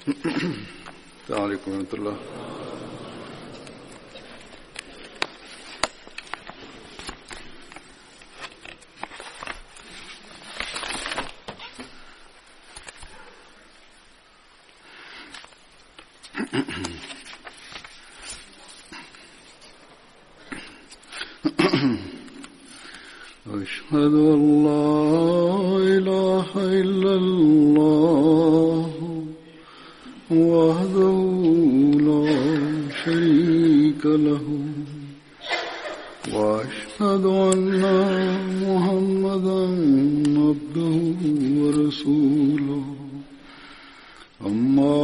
السلام عليكم ورحمة الله. أشهد أن لا إله إلا الله وحده لا شريك له وأشهد أن محمدا عبده ورسوله أما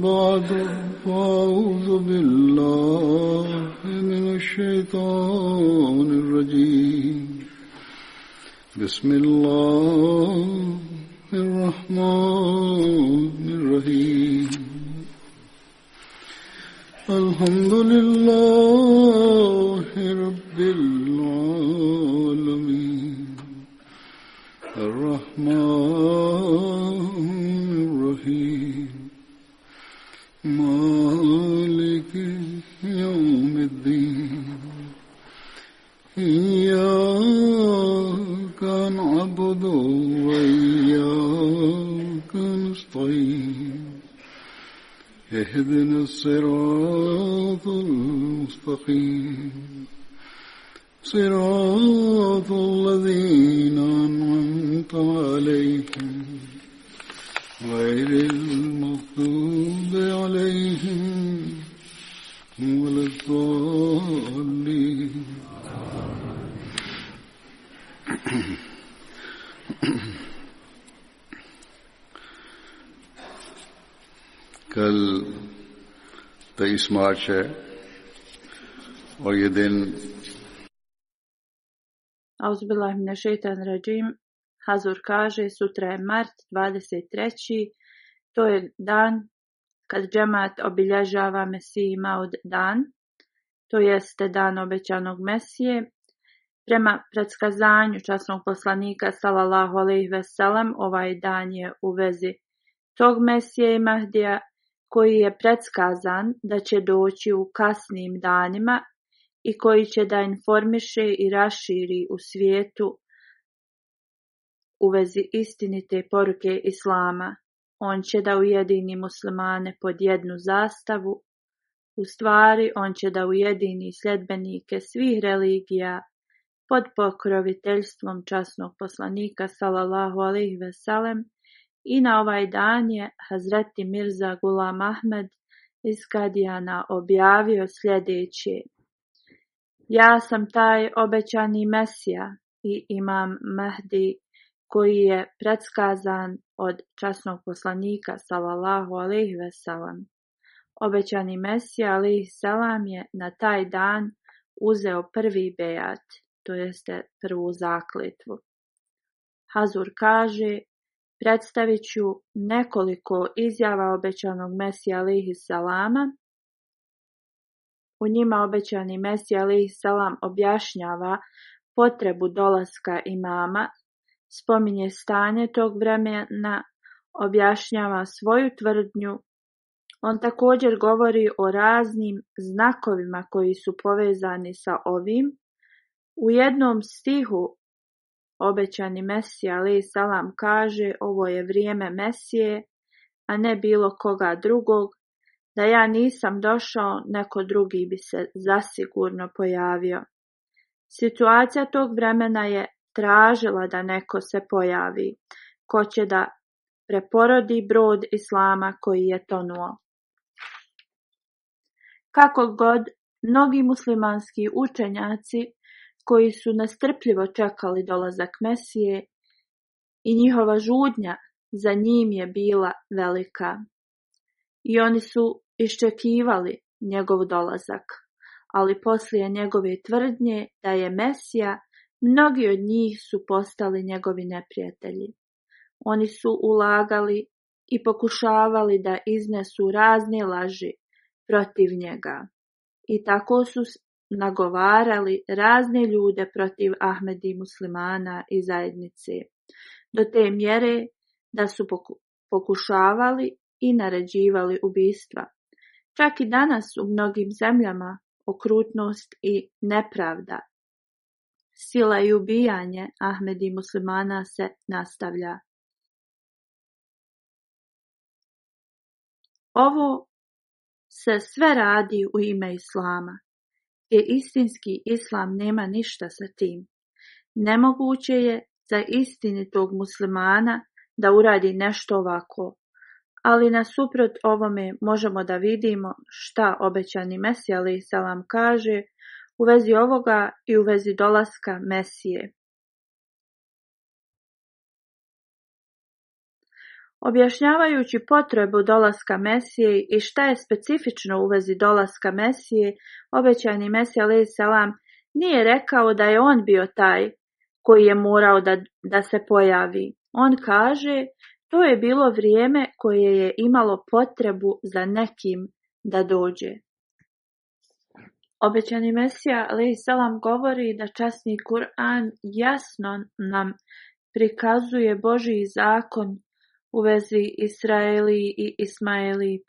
بعد فأعوذ بالله من الشيطان الرجيم بسم الله الرحمن الرحيم الحمد لله رب العالمين الرحمن الرحيم مالك يوم الدين إياك نعبد وإياك نستعين اهدنا الصراط المستقيم صراط الذين أنعمت عليهم غير المغضوب عليهم ولا الضالين. कल 23 मार्च है और ये दिन Auzubillahi mina šeitan rajim. Hazur kaže, sutra je mart 23. To je dan kad džemat obilježava Mesiji Maud dan, to jeste dan obećanog Mesije. Prema predskazanju časnog poslanika sallallahu alejhi ve sellem, ovaj dan je u vezi tog Mesije i Mahdija koji je predskazan da će doći u kasnim danima i koji će da informiše i raširi u svijetu u vezi istinite poruke Islama. On će da ujedini muslimane pod jednu zastavu. U stvari, on će da ujedini sljedbenike svih religija pod pokroviteljstvom časnog poslanika sallallahu alejhi ve sellem. I na ovaj dan je Hazreti Mirza Gulam Ahmed iz Kadijana objavio sljedeće: Ja sam taj obećani Mesija i imam Mahdi koji je predskazan od časnog poslanika sallallahu alejhi ve sellem. Obećani Mesija alejhi selam je na taj dan uzeo prvi bejat, to jeste prvu zakletvu. Hazur kaže, predstavit ću nekoliko izjava obećanog Mesija alejhi selama. U njima obećani Mesija alejhi selam objašnjava potrebu dolaska imama, spominje stanje tog vremena, objašnjava svoju tvrdnju. On također govori o raznim znakovima koji su povezani sa ovim. U jednom stihu obećani Mesija alejhi selam kaže: ovo je vrijeme Mesije, a ne bilo koga drugog. Da ja nisam došao, neko drugi bi se zasigurno pojavio. Situacija tog vremena je tražila da neko se pojavi, ko će da preporodi brod Islama koji je tonuo. Kako god, mnogi muslimanski učenjaci koji su nestrpljivo čekali dolazak Mesije i njihova žudnja za njim je bila velika. I oni su iščekivali njegov dolazak, ali poslije njegove tvrdnje da je Mesija, mnogi od njih su postali njegovi neprijatelji. Oni su ulagali i pokušavali da iznesu razne laži protiv njega. I tako su nagovarali razne ljude protiv Ahmedi muslimana i zajednice, do te mjere da su pokušavali i naređivali ubistva. Čak i danas u mnogim zemljama okrutnost i nepravda, sila i ubijanje Ahmedi muslimana se nastavlja. Ovo se sve radi u ime islama, gdje istinski islam nema ništa sa tim. Nemoguće je za istinitog muslimana da uradi nešto ovako, ali nasuprot ovome možemo da vidimo šta obećani Mesija alejhi selam kaže u vezi ovoga i u vezi dolaska Mesije. Objašnjavajući potrebu dolaska Mesije i šta je specifično u vezi dolaska Mesije, obećani Mesija alejhi selam nije rekao da je on bio taj koji je morao da se pojavi. On kaže, to je bilo vrijeme koje je imalo potrebu za nekim da dođe. Obećani Mesija alejhi selam govori da časni Kur'an jasno nam prikazuje Božji zakon u vezi Israeli i Ismaili.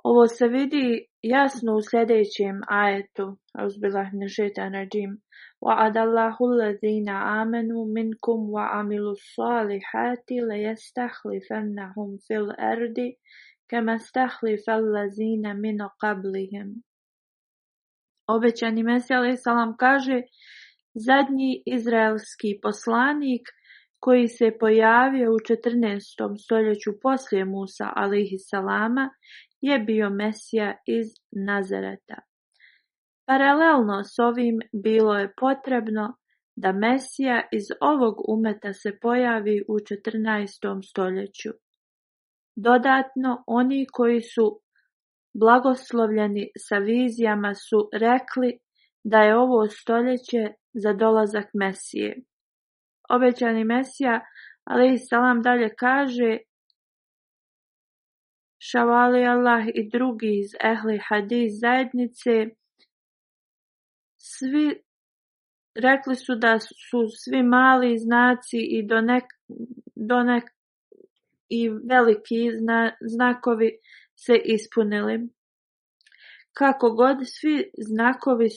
Ovo se vidi jasno u sljedećem ajetu. Auzubillahi minaš šejtanir racim. Wa'adallahu allazina amanu minkum wa amilu salihati layastahlifannahum fil ardi kama stahlifa allazina min qablihim. Obećani Mesija alejhi selam kaže, zadnji izraelski poslanik koji se pojavio u 14. stoljeću poslije Musa alejhi selama je bio Mesija iz Nazareta. Paralelno s ovim bilo je potrebno da Mesija iz ovog umeta se pojavi u 14. stoljeću. Dodatno, oni koji su blagoslovljeni sa vizijama su rekli da je ovo stoljeće za dolazak Mesije. Obećani Mesija alejhi selam dalje kaže, Šavali Allah i drugi iz ehli hadis zajednice svi rekli su da su svi mali znaci i veliki znakovi se ispunili. Kako god, svi znakovi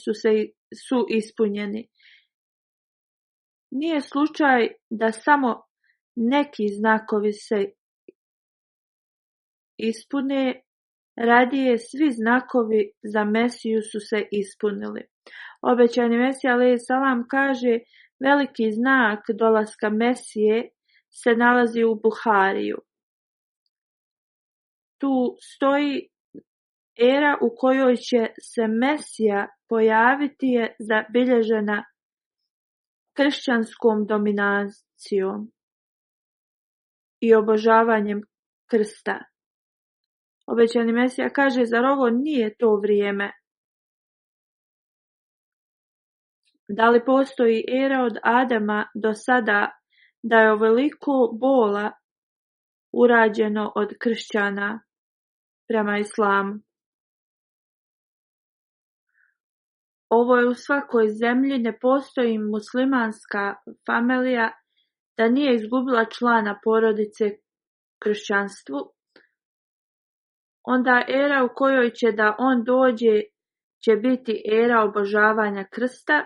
su ispunjeni. Nije slučaj da samo neki znakovi se ispune, radije svi znakovi za Mesiju su se ispunili. Obećani Mesija alejhi selam kaže, veliki znak dolaska Mesije se nalazi u Buhariju. Tu stoji, era u kojoj će se Mesija pojaviti je zabilježena kršćanskom dominacijom i obožavanjem krsta. Obećani Mesija kaže, zar ovo nije to vrijeme? Da li postoji era od Adama do sada da je ovoliko bola urađeno od kršćana prema islamu? Ovo je u svakoj zemlji, ne postoji muslimanska familija da nije izgubila člana porodice kršćanstvu. Onda era u kojoj će da on dođe će biti era obožavanja krsta.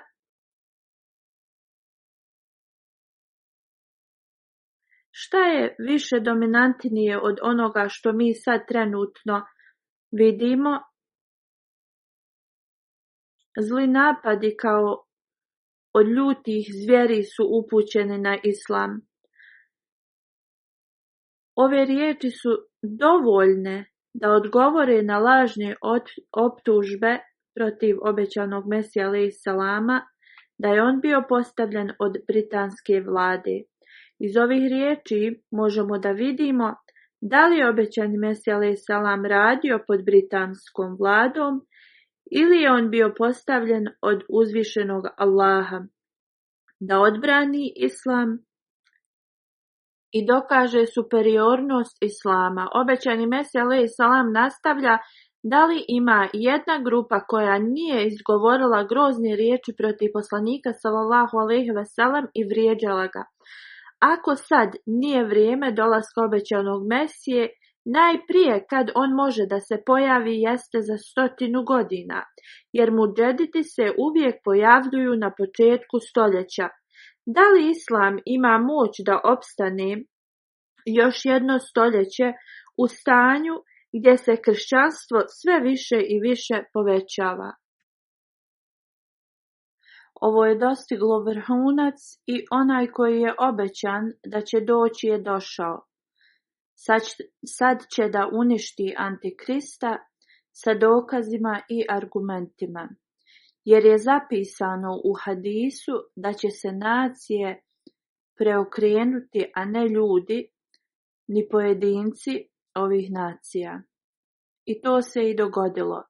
Šta je više dominantnije od onoga što mi sad trenutno vidimo? Zli napadi kao od ljutih zvijeri su upućeni na islam. Ove riječi su dovoljne da odgovore na lažne optužbe protiv obećanog Mesija alejhi selama da je on bio postavljen od britanske vlade. Iz ovih riječi možemo da vidimo da li je obećani Mesija alejhi selam radio pod britanskom vladom ili je on bio postavljen od uzvišenog Allaha da odbrani islam i dokaže superiornost islama. Obećani Mesija alejhi selam nastavlja, da li ima jedna grupa koja nije izgovorila grozne riječi protiv poslanika sallallahu alejhi ve sellem i vrijeđala ga. Ako sad nije vrijeme dolaska obećanog Mesije, Najprije kad on može da se pojavi jeste za 100 godina, jer mudžedidi se uvijek pojavljuju na početku stoljeća. Da li islam ima moć da opstane još jedno stoljeće u stanju gdje se kršćanstvo sve više i više povećava? Ovo je dostiglo vrhunac i onaj koji je obećan da će doći je došao. Sad će da uništi Antikrista sa dokazima i argumentima, jer je zapisano u hadisu da će se nacije preokrenuti, a ne ljudi, ni pojedinci ovih nacija. I to se i dogodilo.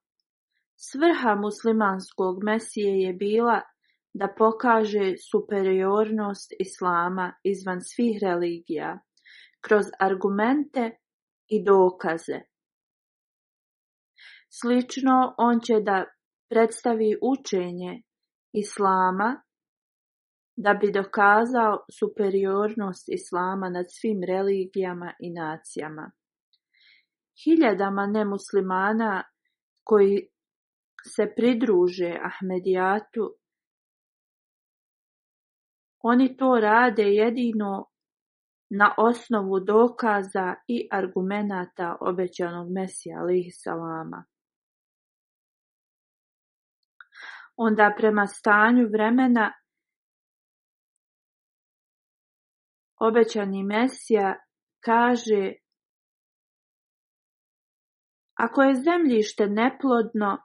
Svrha muslimanskog mesije je bila da pokaže superiornost islama izvan svih religija, kroz argumente i dokaze. Slično, on će da predstavi učenje islama da bi dokazao superiornost islama nad svim religijama i nacijama. Hiljadama nemuslimana koji se pridruže Ahmedijatu, oni to rade jedino na osnovu dokaza i argumenata obećanog Mesija alejhi salama. Onda prema stanju vremena obećani Mesija kaže: ako je zemljište neplodno,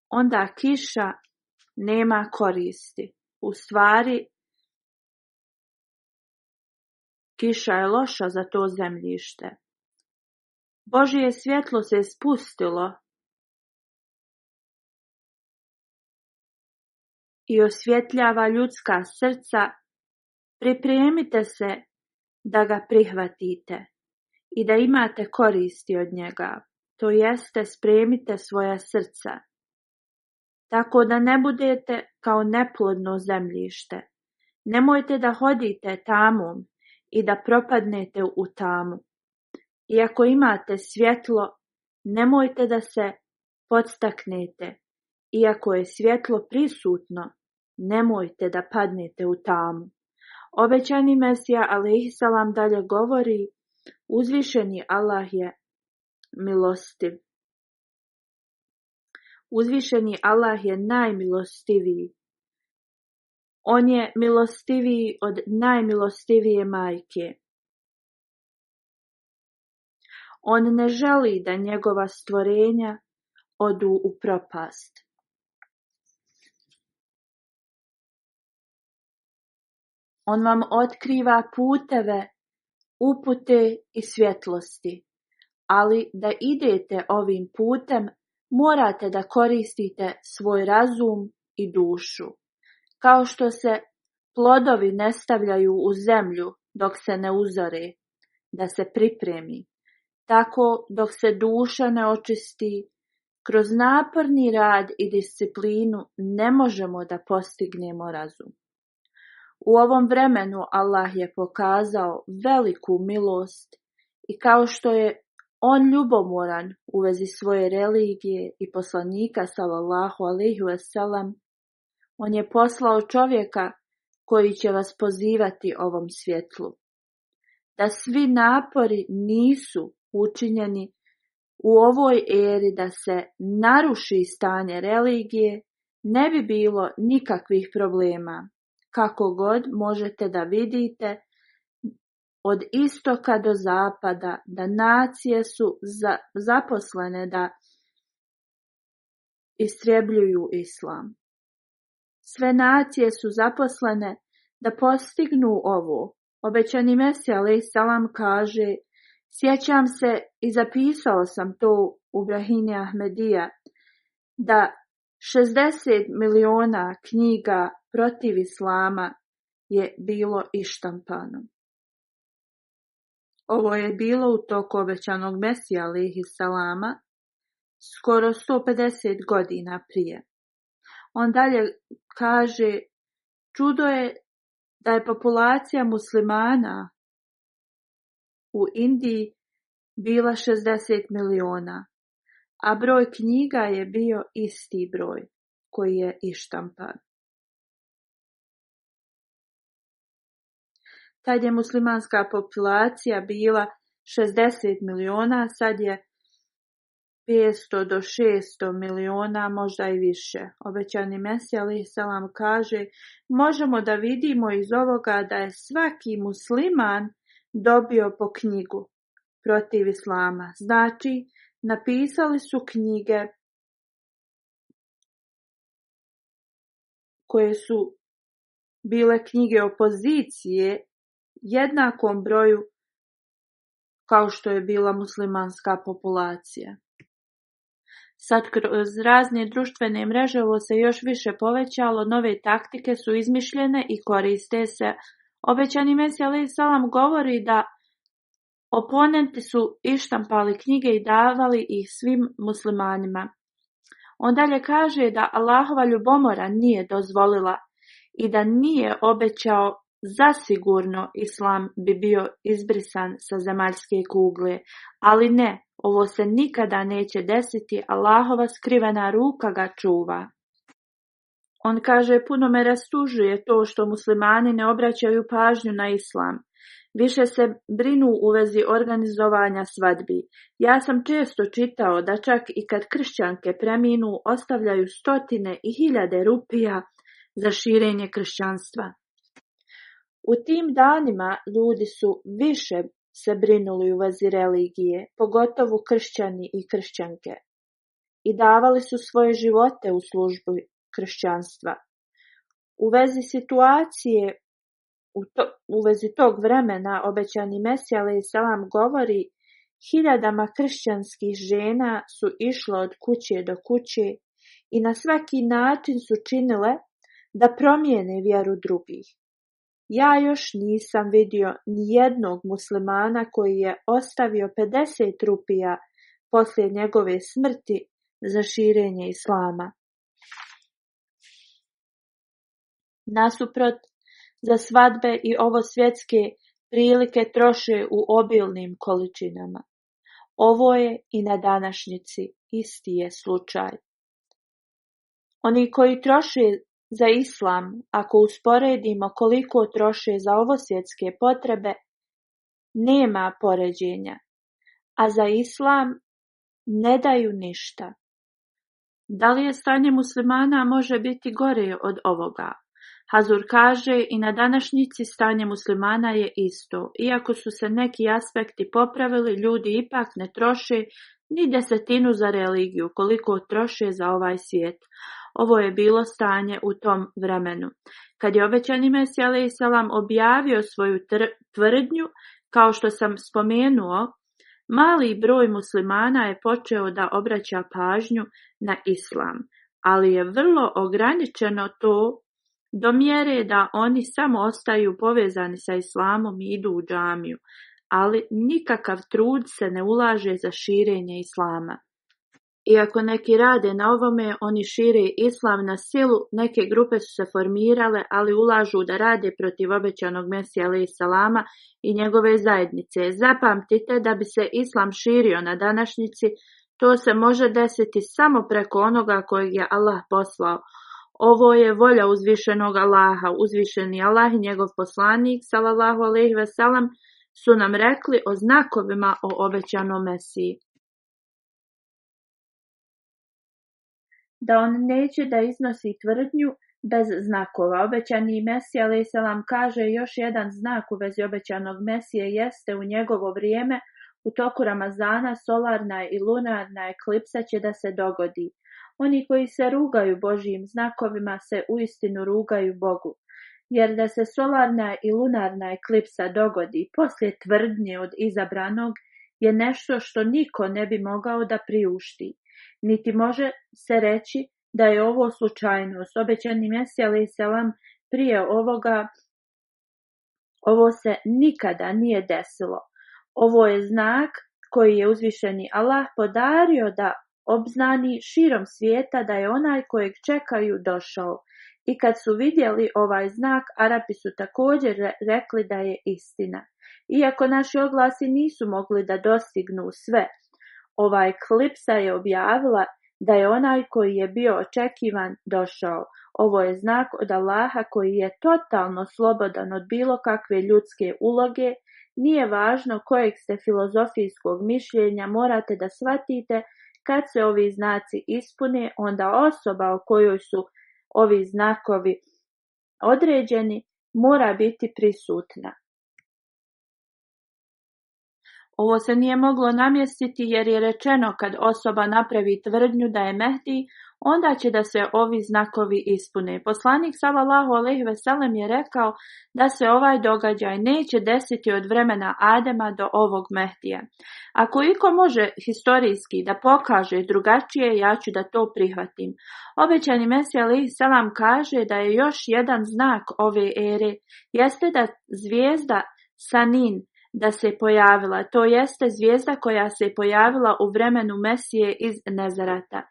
onda kiša nema koristi. U stvari, kiša je loša za to zemljište. Božje svjetlo se spustilo i osvjetljava ljudska srca. Pripremite se da ga prihvatite i da imate koristi od njega. To jeste, spremite svoja srca, tako da ne budete kao neplodno zemljište. Nemojte da hodite tamom i da propadnete u tamu. Iako imate svjetlo, nemojte da se podstaknete. Iako je svjetlo prisutno, nemojte da padnete u tamu. Obećani Mesija alejhi salam dalje govori: uzvišeni Allah je milostiv. Uzvišeni Allah je najmilostiviji. On je milostiviji od najmilostivije majke. On ne želi da njegova stvorenja odu u propast. On vam otkriva puteve, upute i svjetlosti, ali da idete ovim putem, morate da koristite svoj razum i dušu. Kao što se plodovi ne stavljaju u zemlju dok se ne uzore, da se pripremi, tako dok se duša ne očisti, kroz naporni rad i disciplinu ne možemo da postignemo razum. U ovom vremenu Allah je pokazao veliku milost i kao što je on ljubomoran u vezi svoje religije i poslanika sallallahu alejhi ve sellem, on je poslao čovjeka koji će vas pozivati ovom svjetlu. Da svi napori nisu učinjeni u ovoj eri da se naruši stanje religije, ne bi bilo nikakvih problema. Kako god možete da vidite, od istoka do zapada, da nacije su zaposlene da istrebljuju islam. Sve nacije su zaposlene da postignu ovo. Obećani Mesija alejhi salam kaže: sjećam se i zapisao sam to u Brahini Ahmedija, da 60 miliona knjiga protiv islama je bilo ištampano. Ovo je bilo u toku obećanog Mesija alejhi salama, skoro 150 godina prije. On dalje kaže: čudo je da je populacija muslimana u Indiji bila 60 miliona, a broj knjiga je bio isti broj koji je ištampan. Tad je muslimanska populacija bila 60 miliona, sad je 500 do 600 miliona, možda i više. Obećani Mesija alejhi selam kaže, možemo da vidimo iz ovoga da je svaki musliman dobio po knjigu protiv islama. Znači, napisali su knjige koje su bile knjige opozicije jednakom broju kao što je bila muslimanska populacija. Sad kroz razne društvene mreže ovo se još više povećalo, nove taktike su izmišljene i koriste se. Obećani Mesija alejhi selam govori da oponenti su ištampali knjige i davali ih svim muslimanima. On dalje kaže da Allahova ljubomora nije dozvolila i da nije obećao zasigurno islam bi bio izbrisan sa zemaljske kugle, ali ne, ovo se nikada neće desiti, Allahova skrivena ruka ga čuva. On kaže, puno me rastužuje to što muslimani ne obraćaju pažnju na islam. Više se brinu u vezi organizovanja svadbi. Ja sam često čitao da čak i kad kršćanke preminu, ostavljaju stotine i hiljade rupija za širenje kršćanstva. U tim danima ljudi su više se brinuli u vezi religije, pogotovo kršćani i kršćanke, i davali su svoje živote u službu kršćanstva. U vezi situacije, u vezi tog vremena, obećani Mesija alejhi selam govori, hiljadama kršćanskih žena su išle od kuće do kuće i na svaki način su činile da promijene vjeru drugih. Ja još nisam vidio ni jednog muslimana koji je ostavio 50 rupija poslije njegove smrti za širenje islama. Nasuprot, za svadbe i ovo svjetske prilike troše u obilnim količinama. Ovo je i na današnjici isti je slučaj. Oni koji troše za islam, ako usporedimo koliko troše za ovo svjetske potrebe, nema poređenja, a za islam ne daju ništa. Da li je stanje muslimana može biti gore od ovoga? Hazur kaže, i na današnjici stanje muslimana je isto. Iako su se neki aspekti popravili, ljudi ipak ne troše ni desetinu za religiju, koliko troše za ovaj svijet. Ovo je bilo stanje u tom vremenu. Kad je obećani Mesija alejhi selam objavio svoju tvrdnju, kao što sam spomenuo, mali broj muslimana je počeo da obraća pažnju na islam, ali je vrlo ograničeno to do mjere da oni samo ostaju povezani sa islamom i idu u džamiju, ali nikakav trud se ne ulaže za širenje islama. Iako neki rade na ovome, oni šire islam na silu, neke grupe su se formirale, ali ulažu da rade protiv obećanog Mesija alejhi selama i njegove zajednice. Zapamtite, da bi se islam širio na današnjici, to se može desiti samo preko onoga kojeg je Allah poslao. Ovo je volja uzvišenog Allaha. Uzvišeni Allah i njegov poslanik, sallallahu alejhi ve sellem, su nam rekli o znakovima o obećanom Mesiji. Da on neće da iznosi tvrdnju bez znakova. Obećani Mesija alejhi selam kaže, još jedan znak u vezi obećanog Mesije jeste u njegovo vrijeme, u toku Ramazana, solarna i lunarna eklipsa će da se dogodi. Oni koji se rugaju Božjim znakovima se uistinu rugaju Bogu, jer da se solarna i lunarna eklipsa dogodi poslije tvrdnje od izabranog je nešto što niko ne bi mogao da priušti. Niti može se reći da je ovo slučajnost. Obećani Mesija alejhi selam prije ovoga, ovo se nikada nije desilo. Ovo je znak koji je uzvišeni Allah podario da obznani širom svijeta da je onaj kojeg čekaju došao. I kad su vidjeli ovaj znak, Arapi su također rekli da je istina. Iako naši oglasi nisu mogli da dostignu sve, ova eklipsa je objavila da je onaj koji je bio očekivan došao. Ovo je znak od Allaha koji je totalno slobodan od bilo kakve ljudske uloge. Nije važno kojeg ste filozofijskog mišljenja, morate da shvatite kad se ovi znaci ispune, onda osoba o kojoj su ovi znakovi određeni mora biti prisutna. Ovo se nije moglo namjestiti jer je rečeno kad osoba napravi tvrdnju da je Mehdi, onda će da se ovi znakovi ispune. Poslanik sallallahu alejhi ve sellem je rekao da se ovaj događaj neće desiti od vremena Adema do ovog Mehdija. Ako iko može historijski da pokaže drugačije, ja ću da to prihvatim. Obećani Mesija alejhi selam kaže da je još jedan znak ove ere, jeste da zvijezda Sanin da se pojavila, to jeste zvijezda koja se pojavila u vremenu Mesije iz Nezareta.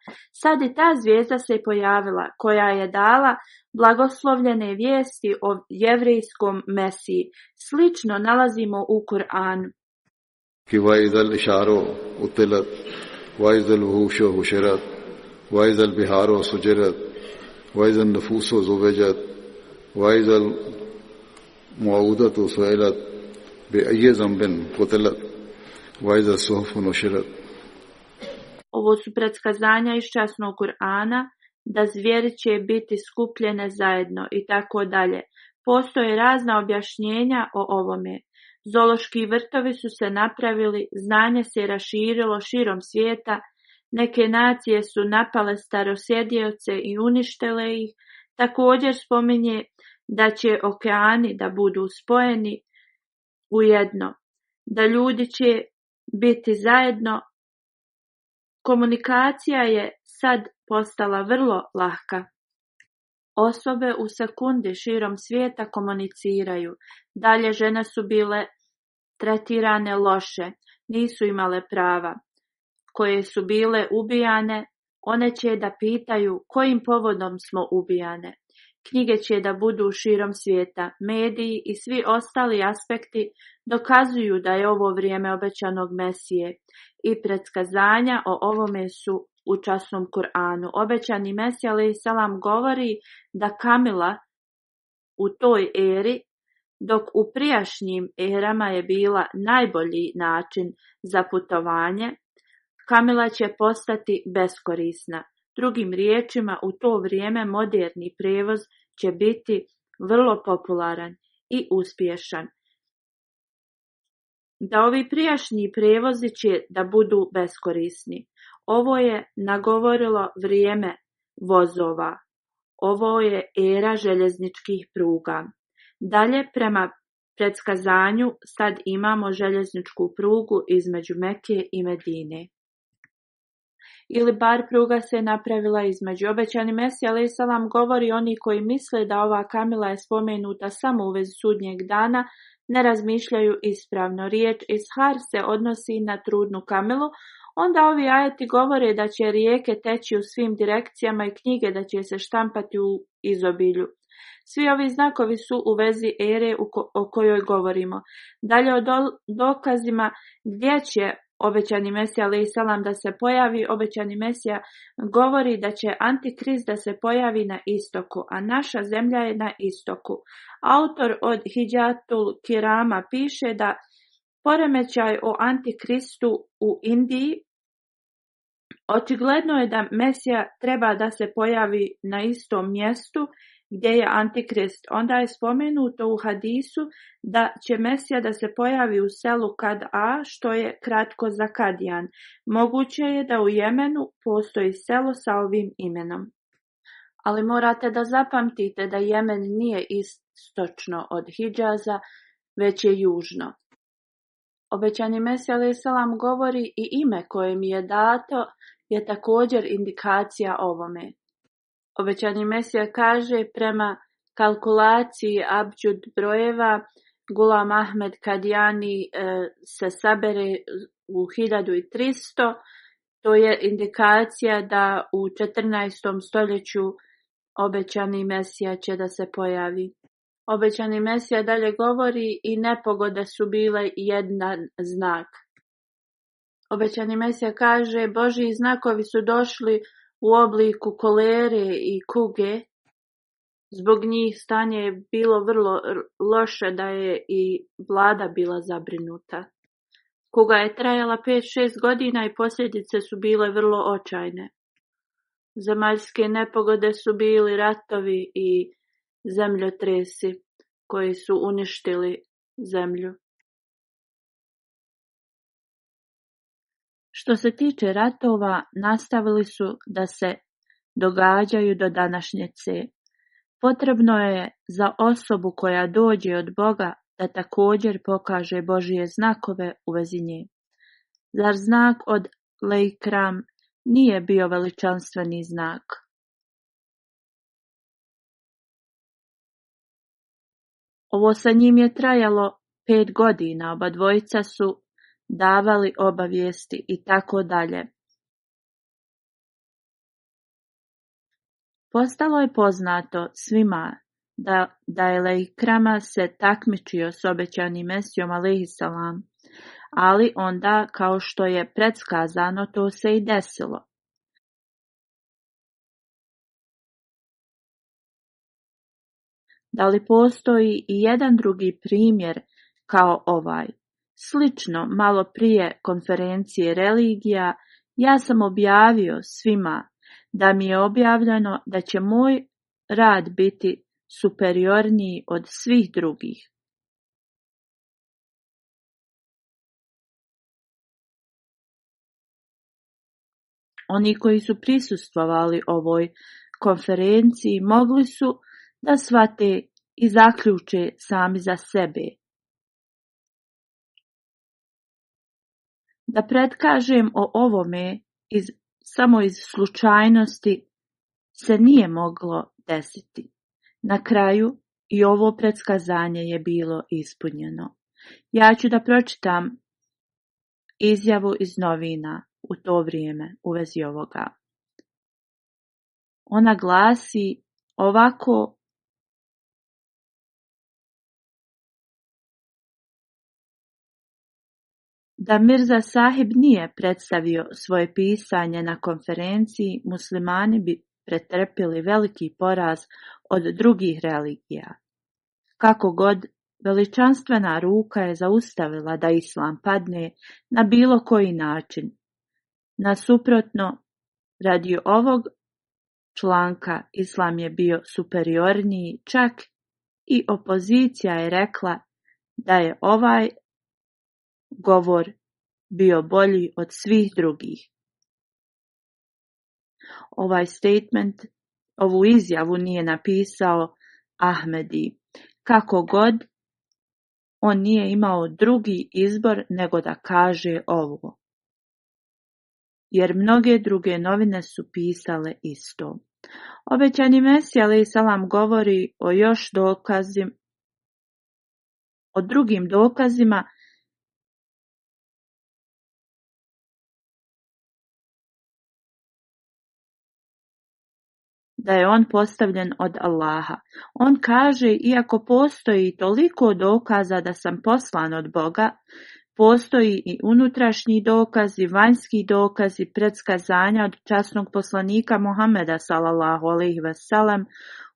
Sad i ta zvijezda se pojavila, koja je dala blagoslovljene vijesti o jevrijskom Mesiji. Slično nalazimo u Kur'anu. وَإِذَا الْإِشَارُ أُطِّلَتْ وَإِذَا الْوُحُوشُ حُشِرَتْ وَإِذَا الْبِحَارُ سُجِرَتْ وَإِذَا النُّفُوسُ زُوِّجَتْ وَإِذَا الْمَوْءُودَةُ سُئِلَتْ بِأَيِّ ذَنبٍ قُتِلَتْ وَإِذَا الصُّحُفُ نُشِرَتْ. Ovo su predskazanja iz časnog Kur'ana, da zvijeri će biti skupljene zajedno i tako dalje. Postoje razna objašnjenja o ovome. Zoološki vrtovi su se napravili, znanje se raširilo širom svijeta, neke nacije su napale starosjedioce i uništile ih. Također spominje da će okeani da budu spojeni u jedno, da ljudi će biti zajedno. Komunikacija je sad postala vrlo lahka. Osobe u sekundi širom svijeta komuniciraju. Dalje žene su bile tretirane loše, nisu imale prava. Koje su bile ubijane, one će da pitaju kojim povodom smo ubijane. Knjige će da budu širom svijeta. Mediji i svi ostali aspekti dokazuju da je ovo vrijeme obećanog Mesije i predskazanja o ovome su u časnom Kur'anu. Obećani Mesija alejhi selam govori da Kamila u toj eri, dok u prijašnjim erama je bila najbolji način za putovanje, Kamila će postati beskorisna. Drugim riječima, u to vrijeme moderni prevoz će biti vrlo popularan i uspješan. Da ovi prijašnji prevozi će da budu beskorisni. Ovo je nagovorilo vrijeme vozova. Ovo je era željezničkih pruga. Dalje, prema predskazanju, sad imamo željezničku prugu između Mekke i Medine. Ili bar pruga se napravila između. Obećani Mesija alejhi selam govori, oni koji misle da ova Kamila je spomenuta samo u vezi sudnjeg dana, ne razmišljaju ispravno. Riječ ishar se odnosi na trudnu Kamilu, onda ovi ajeti govore da će rijeke teći u svim direkcijama i knjige da će se štampati u izobilju. Svi ovi znakovi su u vezi ere o kojoj govorimo. Dalje o dokazima gdje će obećani Mesija alejhi selam da se pojavi, obećani Mesija govori da će Antikrist da se pojavi na istoku, a naša zemlja je na istoku. Autor od Hidžatul Kirama piše da poremećaj o Antikristu u Indiji, očigledno je da Mesija treba da se pojavi na istom mjestu gdje je Antikrist. Onda je spomenuto u hadisu da će Mesija da se pojavi u selu Kad'a, što je kratko za Kadijan. Moguće je da u Jemenu postoji selo sa ovim imenom. Ali morate da zapamtite da Jemen nije istočno od Hidžaza, već je južno. Obećani Mesija alejhi selam govori i ime koje mi je dato je također indikacija ovome. Obećani Mesija kaže, prema kalkulaciji abđud brojeva, Gulam Ahmed Kadijani se sabere u 1300, to je indikacija da u 14. stoljeću obećani Mesija će da se pojavi. Obećani Mesija dalje govori i nepogode su bile jedan znak. Obećani Mesija kaže, Božji znakovi su došli u obliku kolere i kuge. Zbog njih stanje je bilo vrlo loše, da je i vlada bila zabrinuta. Kuga je trajala 5-6 godina i posljedice su bile vrlo očajne. Zemaljske nepogode su bili ratovi i zemljotresi koji su uništili zemlju. Što se tiče ratova, nastavili su da se događaju do današnjice. Potrebno je za osobu koja dođe od Boga da također pokaže Božje znakove u vezi nje. Zar znak od Leikram nije bio veličanstveni znak? Ovo sa njim je trajalo 5 godina, oba dvojica su davali obavijesti i tako dalje. Postalo je poznato svima da je Leikrama se takmičio s obećanim Mesijom alejhiselam, ali onda, kao što je predskazano, to se i desilo. Da li postoji i jedan drugi primjer kao ovaj? Slično, malo prije konferencije religija, ja sam objavio svima da mi je objavljeno da će moj rad biti superiorniji od svih drugih. Oni koji su prisustvovali ovoj konferenciji mogli su da shvate i zaključe sami za sebe. Da predkažem o ovome samo iz slučajnosti se nije moglo desiti. Na kraju i ovo predskazanje je bilo ispunjeno. Ja ću da pročitam izjavu iz novina u to vrijeme u vezi ovoga. Ona glasi ovako: da Mirza Sahib nije predstavio svoje pisanje na konferenciji, muslimani bi pretrpili veliki poraz od drugih religija. Kako god, veličanstvena ruka je zaustavila da islam padne na bilo koji način. Nasuprotno, radi ovog članka islam je bio superiorniji, čak i opozicija je rekla da je ovaj govor bio bolji od svih drugih. Ovaj statement, ovu izjavu nije napisao Ahmedi. Kako god, on nije imao drugi izbor nego da kaže ovo. Jer mnoge druge novine su pisale isto. Obećani Mesija alejhiselam govori o još dokazima, o drugim dokazima da je on postavljen od Allaha. On kaže, iako postoji toliko dokaza da sam poslan od Boga, postoji i unutrašnji dokazi, vanjski dokazi, predskazanja od časnog poslanika Muhameda sallallahu alejhi ve sellem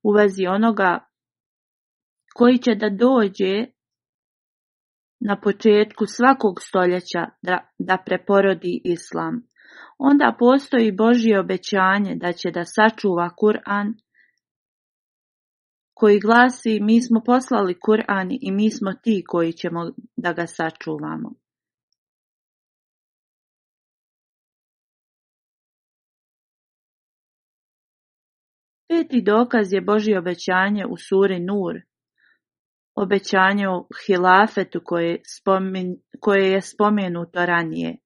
u vezi onoga koji će da dođe na početku svakog stoljeća da preporodi islam. Onda postoji Božje obećanje da će da sačuva Kur'an, koji glasi: mi smo poslali Kur'an i mi smo ti koji ćemo da ga sačuvamo. Peti dokaz je Božje obećanje u suri Nur, obećanje o hilafetu koje je spomenuto ranije.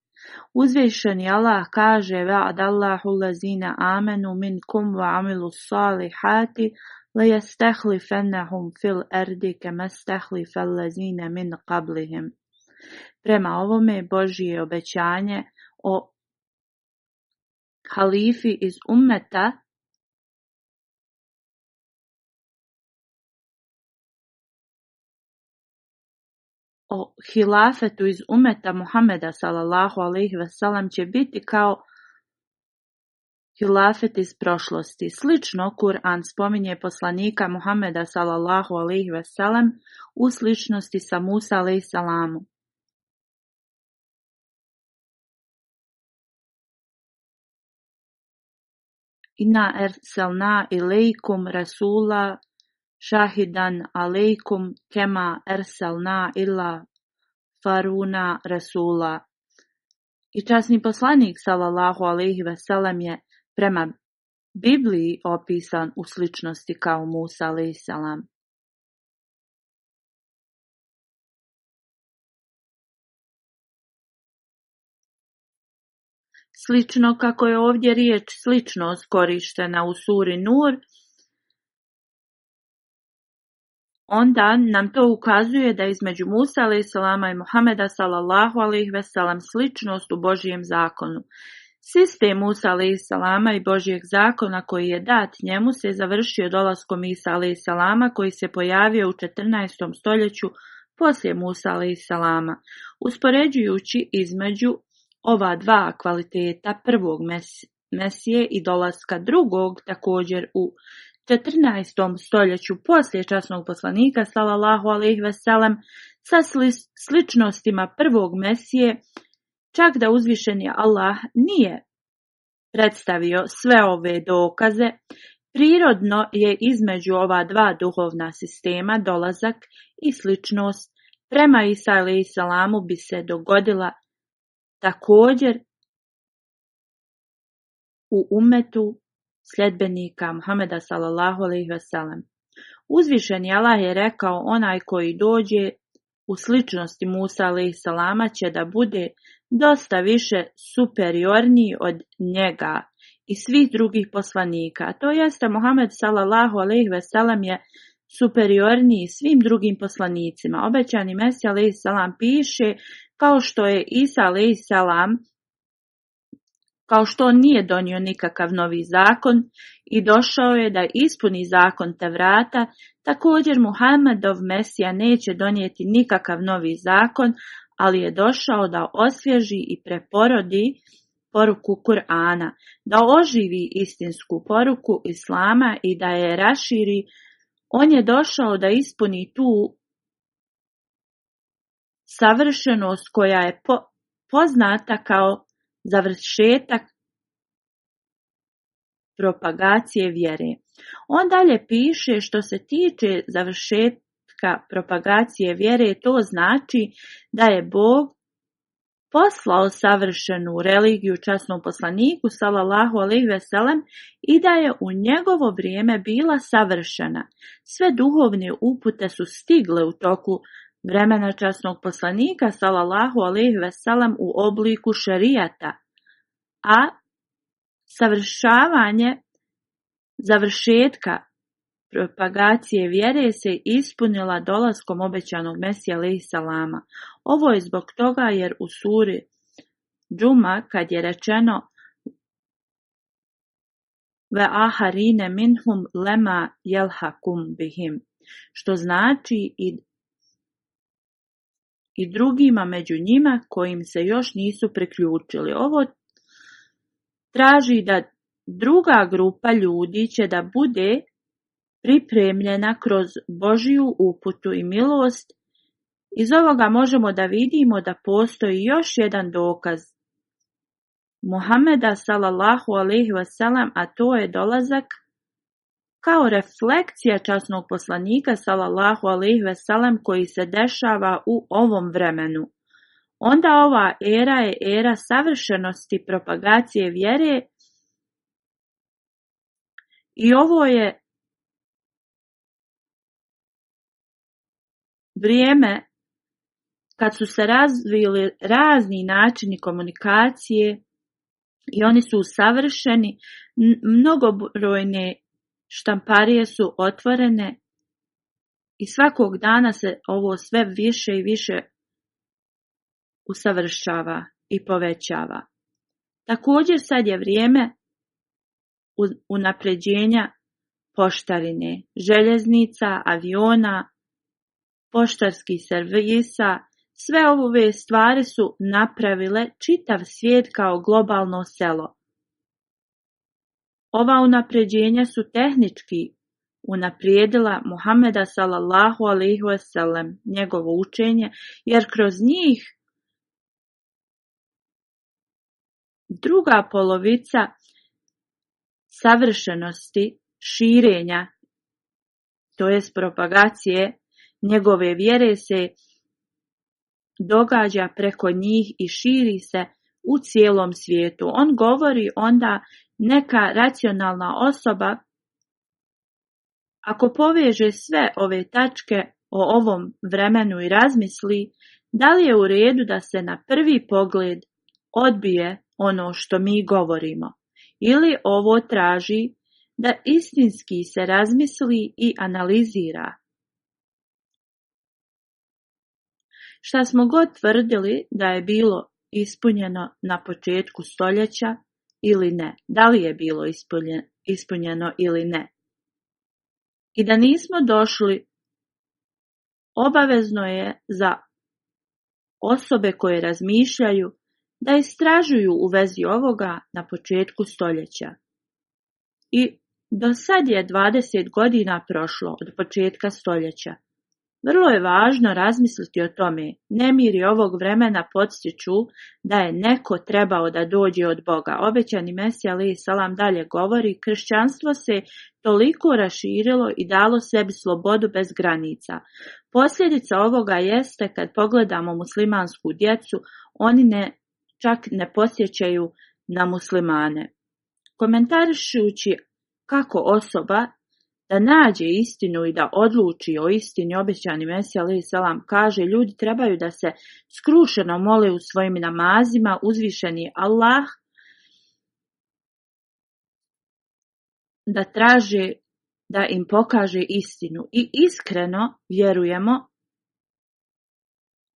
Uzvišeni Allah kaže: Wa'adallahu allazina amanu minkum wa amilu salihati layastahlifannahum fil ardi kama stahlifa allazina min qablihim. Prema ovome Božje obećanje o halifi iz ummeta o hilafetu iz umeta Muhameda sallallahu alejhi ve sellem će biti kao hilafet iz prošlosti. Slično, Kur'an spominje poslanika Muhameda sallallahu alejhi ve sellem u sličnosti sa Musa alejhi salamu. Inna erselna ilejkum rasula šahidan alejkum kema erselna ila faruna rasula. I časni poslanik sallallahu alejhi ve sellem je prema Bibliji opisan u sličnosti kao Musa alejhi salam. Slično kako je ovdje riječ sličnost korištena u suri Nur, onda nam to ukazuje da između Musa alejhi salama i Muhameda sallallahu alejhi ve sellem sličnost u Božijem zakonu. Sistem Musa alejhi salama i Božijeg zakona koji je dat njemu se završio dolaskom Isa alejhi salama koji se pojavio u 14. stoljeću poslije Musa alejhi salama. Uspoređujući između ova dva kvaliteta prvog Mesije i dolaska drugog također u 14. stoljeću poslije časnog poslanika sallallahu alejhi ve sellem sa sličnostima prvog Mesije, čak da uzvišeni Allah nije predstavio sve ove dokaze, prirodno je između ova dva duhovna sistema dolazak i sličnost prema Isa alejhi salamu bi se dogodila također u umetu sljedbenika Muhameda sallallahu alejhi ve sellem. Uzvišeni Allah je rekao, onaj koji dođe u sličnosti Musa alejhi salama će da bude dosta više superiorniji od njega i svih drugih poslanika. To jeste, Muhammed sallallahu alejhi ve sellem je superiorniji svim drugim poslanicima. Obećani Mesija alejhi salam piše kao što je Isa alejhi salam, kao što on nije donio nikakav novi zakon i došao je da ispuni zakon Tevrata, također Muhammedov Mesija neće donijeti nikakav novi zakon, ali je došao da osvježi i preporodi poruku Kur'ana, da oživi istinsku poruku Islama i da je raširi. On je došao da ispuni tu savršenost koja je poznata kao završetak propagacije vjere. On dalje piše, što se tiče završetka propagacije vjere, to znači da je Bog poslao savršenu religiju časnom poslaniku sallallahu alejhi ve sellem i da je u njegovo vrijeme bila savršena. Sve duhovne upute su stigle u toku vremena časnog poslanika sallallahu alejhi ve sellem u obliku šerijata, a završetka propagacije vjere se ispunila dolaskom obećanog Mesija alejhi salama. Ovo je zbog toga jer u suri Džuma kad je rečeno ve aharine minhum lema jelhakum bihim, što znači i drugima među njima kojim se još nisu priključili. Ovo traži da druga grupa ljudi će da bude pripremljena kroz Božju uputu i milost. Iz ovoga možemo da vidimo da postoji još jedan dokaz Muhameda sallallahu alejhi ve sellem, a to je dolazak kao refleksija časnog poslanika sallallahu alejhi ve sellem koji se dešava u ovom vremenu. Onda ova era je era savršenosti propagacije vjere i ovo je vrijeme kad su se razvili razni načini komunikacije i oni su usavršeni, mnogobrojne štamparije su otvorene i svakog dana se ovo sve više i više usavršava i povećava. Također sad je vrijeme unapređenja poštarine, željeznica, aviona, poštarskih servisa, Sve ove stvari su napravile čitav svijet kao globalno selo. Ova unapređenja su tehnički unaprijedila Muhameda sallallahu alejhi ve sellem, njegovo učenje, jer kroz njih druga polovica savršenosti širenja, to jest propagacije njegove vjere, se događa preko njih i širi se u cijelom svijetu. On govori onda neka racionalna osoba, ako poveže sve ove tačke o ovom vremenu i razmisli, da li je u redu da se na prvi pogled odbije ono što mi govorimo, ili ovo traži da istinski se razmisli i analizira. Šta smo god tvrdili da je bilo ispunjeno na početku stoljeća ili ne, da li je bilo ispunjeno ili ne. I da nismo došli, obavezno je za osobe koje razmišljaju da istražuju u vezi ovoga na početku stoljeća. I do sad je 20 godina prošlo od početka stoljeća. Vrlo je važno razmisliti o tome. Nemiri ovog vremena podsjeću da je neko trebao da dođe od Boga. Obećani Mesija alejhi selam dalje govori, kršćanstvo se toliko raširilo i dalo sebi slobodu bez granica. Posljedica ovoga jeste, kad pogledamo muslimansku djecu, oni čak ne podsjećaju na muslimane. Komentarišući kako osoba da nađe istinu i da odluči o istini, obećani Mesija alejhi selam kaže, ljudi trebaju da se skrušeno mole u svojim namazima, uzvišeni Allah da traže da im pokaže istinu. I iskreno vjerujemo,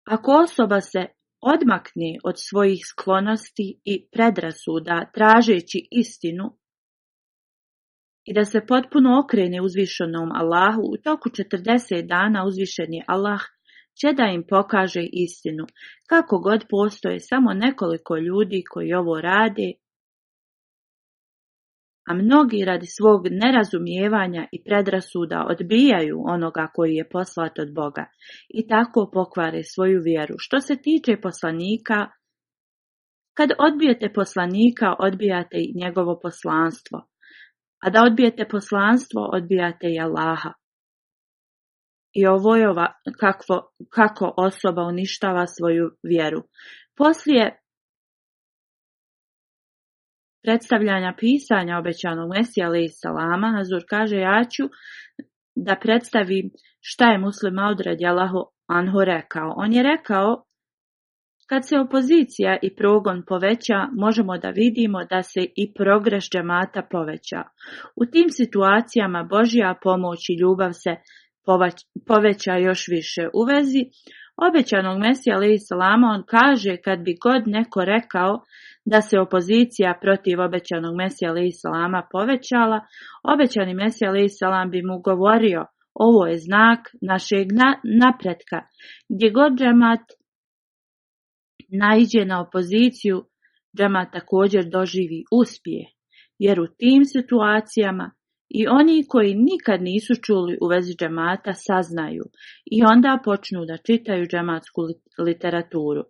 ako osoba se odmakne od svojih sklonosti i predrasuda tražeći istinu, i da se potpuno okrene uzvišenom Allahu, u toku 40 dana uzvišeni Allah će da im pokaže istinu. Kako god postoje samo nekoliko ljudi koji ovo rade, a mnogi radi svog nerazumijevanja i predrasuda odbijaju onoga koji je poslat od Boga i tako pokvare svoju vjeru. Što se tiče poslanika, kad odbijete poslanika, odbijate i njegovo poslanstvo. A da odbijete poslanstvo, odbijate i Allaha. I ovo je kako osoba uništava svoju vjeru. Poslije predstavljanja pisanja obećanog Mesija alejhi selama, Hazur kaže, ja ću da predstavim šta je Muslim Maud radijallahu anhu rekao. On je rekao, kad se opozicija i progon poveća, možemo da vidimo da se i progres džemata poveća. U tim situacijama Božja pomoć i ljubav se poveća još više. U vezi obećanog Mesija alejhi selama on kaže, kad bi god neko rekao da se opozicija protiv obećanog Mesija alejhi selama povećala, obećani Mesija alejhi selam bi mu govorio, ovo je znak našeg napretka. Gdje god džemat naiđe na opoziciju, džemat također doživi uspjeh, jer u tim situacijama i oni koji nikad nisu čuli u vezi džemata saznaju i onda počnu da čitaju džematsku literaturu.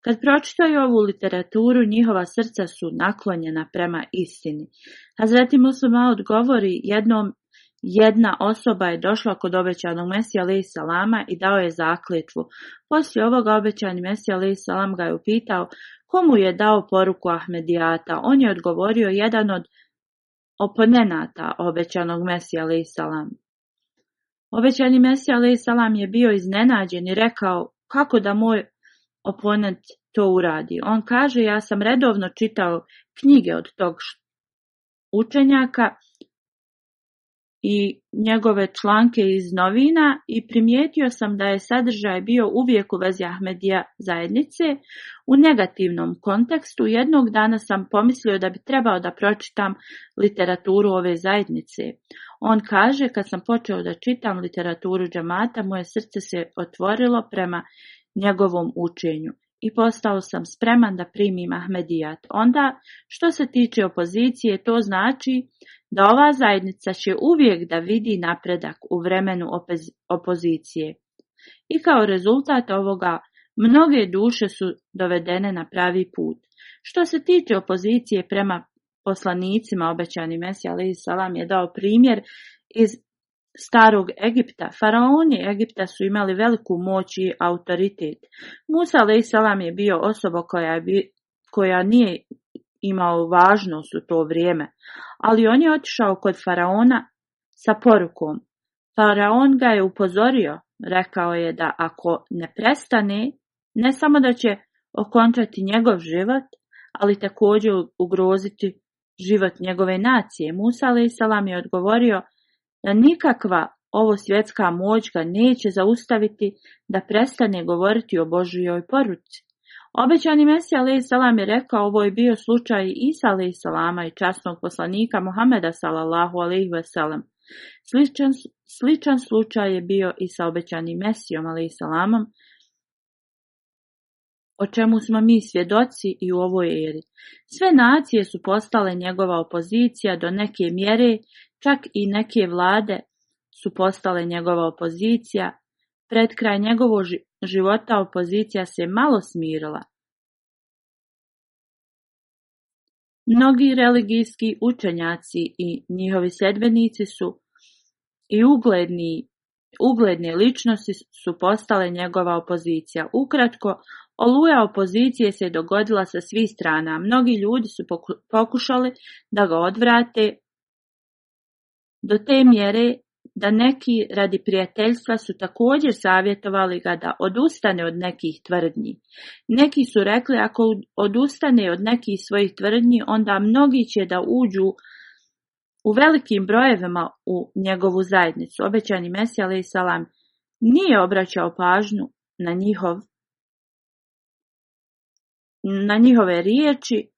Kad pročitaju ovu literaturu, njihova srca su naklonjena prema istini. Hazreti Muslim Maud govori, jedna osoba je došla kod obećanog Mesija alejhi selama i dao je zakletvu. Poslije ovoga obećani Mesija alejhi selam ga je upitao komu je dao poruku Ahmedijata. On je odgovorio, jedan od oponenata obećanog Mesija alejhi selam. Obećani Mesija alejhi selam je bio iznenađen i rekao, kako da moj oponent to uradi. On kaže, ja sam redovno čitao knjige od tog učenjaka i njegove članke iz novina i primijetio sam da je sadržaj bio uvijek u vezi Ahmedija zajednice u negativnom kontekstu. Jednog dana sam pomislio da bi trebao da pročitam literaturu ove zajednice. On kaže, kad sam počeo da čitam literaturu džemata, moje srce se otvorilo prema njegovom učenju i postao sam spreman da primim Ahmedijat. Onda, što se tiče opozicije, to znači da ova zajednica će uvijek da vidi napredak u vremenu opozicije. I kao rezultat ovoga, mnoge duše su dovedene na pravi put. Što se tiče opozicije prema poslanicima, obećani Mesija alejhi selam je dao primjer iz starog Egipta. Faraoni Egipta su imali veliku moć i autoritet. Musa alejhi selam je bio osoba koja nije imao važnost u to vrijeme, ali on je otišao kod faraona sa porukom. Faraon ga je upozorio, rekao je da ako ne prestane, ne samo da će okončati njegov život, ali također ugroziti život njegove nacije. Musa alejhi selam je odgovorio da nikakva ovo svjetska moć ga neće zaustaviti da prestane govoriti o Božjoj poruci. Obećani Mesija alejhi selam je rekao, ovo je bio slučaj Isa alejhi selama i časnog poslanika Muhameda sallallahu alejhi ve sellem. Sličan slučaj je bio i sa obećanim Mesijom alejhi selamom, o čemu smo mi svjedoci i u ovoj eri. Sve nacije su postale njegova opozicija do neke mjere, čak i neke vlade su postale njegova opozicija. Pred kraj njegovog života opozicija se malo smirila. Mnogi religijski učenjaci i njihovi sljedbenici su i ugledne ličnosti su postale njegova opozicija. Ukratko, oluja opozicije se dogodila sa svih strana. Mnogi ljudi su pokušali da ga odvrate do te mjere da neki radi prijateljstva su također savjetovali ga da odustane od nekih tvrdnji. Neki su rekli ako odustane od nekih svojih tvrdnji, onda mnogi će da uđu u velikim brojevima u njegovu zajednicu. Obećani Mesija alejhi selam nije obraćao pažnju na njihove riječi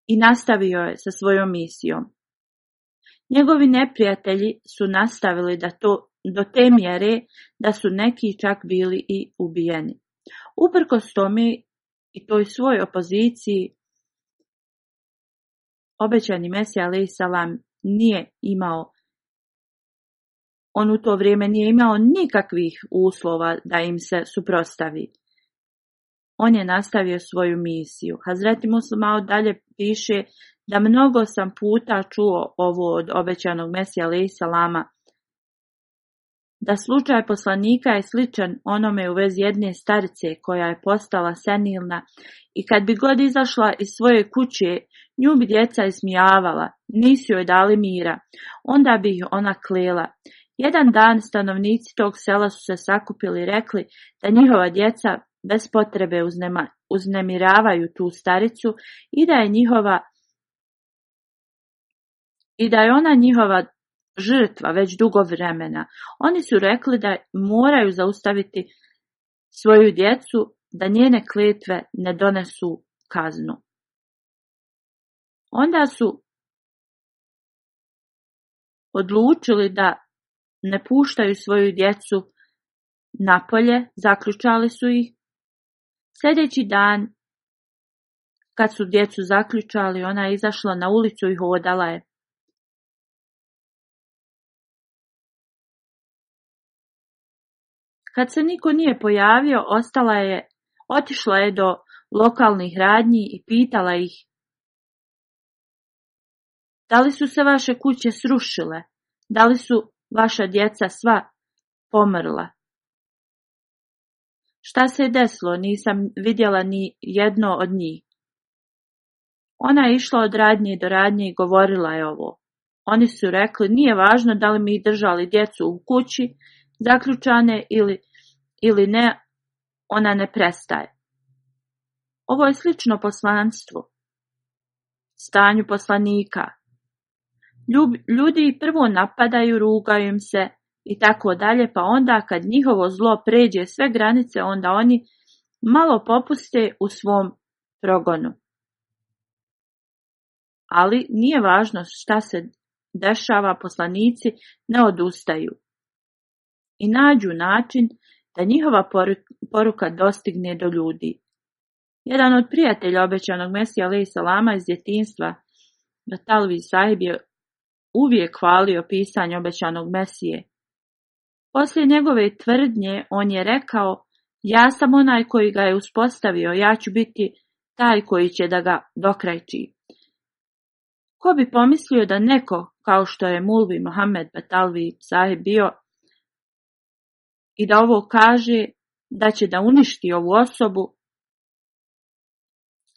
i nastavio je sa svojom misijom. Njegovi neprijatelji su nastavili do te mjere da su neki čak bili i ubijeni. Uprkos tome i toj svoj opoziciji, obećani Mesija alejhi selam on u to vrijeme nije imao nikakvih uslova da im se suprotstavi. On je nastavio svoju misiju. Hazreti Muslih Maud dalje piše da mnogo sam puta čuo ovo od obećanog Mesija alejhi selama, da slučaj poslanika je sličan onome u vezi jedne starice koja je postala senilna i kad bi god izašla iz svoje kuće, nju bi djeca ismijavala, nisu joj dali mira, onda bi ih ona klela. Jedan dan stanovnici tog sela su se sakupili i rekli da njihova djeca bez potrebe uznemiravaju tu staricu i da je ona njihova žrtva već dugo vremena. Oni su rekli da moraju zaustaviti svoju djecu, da njene kletve ne donesu kaznu. Onda su odlučili da ne puštaju svoju djecu napolje, zaključali su ih. Sljedeći dan, kad su djecu zaključali, ona je izašla na ulicu i hodala je. Kad se niko nije pojavio, otišla je do lokalnih radnji i pitala ih: da li su se vaše kuće srušile? Da li su vaša djeca sva pomrla? Šta se je desilo? Nisam vidjela ni jedno od njih. Ona je išla od radnje do radnje i govorila je ovo. Oni su rekli: nije važno da li mi držali djecu u kući, zaključane ili ne, ona ne prestaje. Ovo je slično poslanstvu, stanju poslanika. Ljudi prvo napadaju, rugaju im se i tako dalje, pa onda kad njihovo zlo pređe sve granice, onda oni malo popuste u svom progonu. Ali nije važno šta se dešava, poslanici ne odustaju i nađu način da njihova poruka dostigne do ljudi. Jedan od prijatelja obećanog Mesija alejhi selama iz djetinjstva, Batalvi sahib, je uvijek hvalio pisanje obećanog Mesije. Poslije njegove tvrdnje on je rekao: ja sam onaj koji ga je uspostavio, ja ću biti taj koji će da ga dokrajči. Ko bi pomislio da neko, kao što je Mulvi Mohamed Batalvi sahib bio, i da ovo kaže, da će da uništi ovu osobu,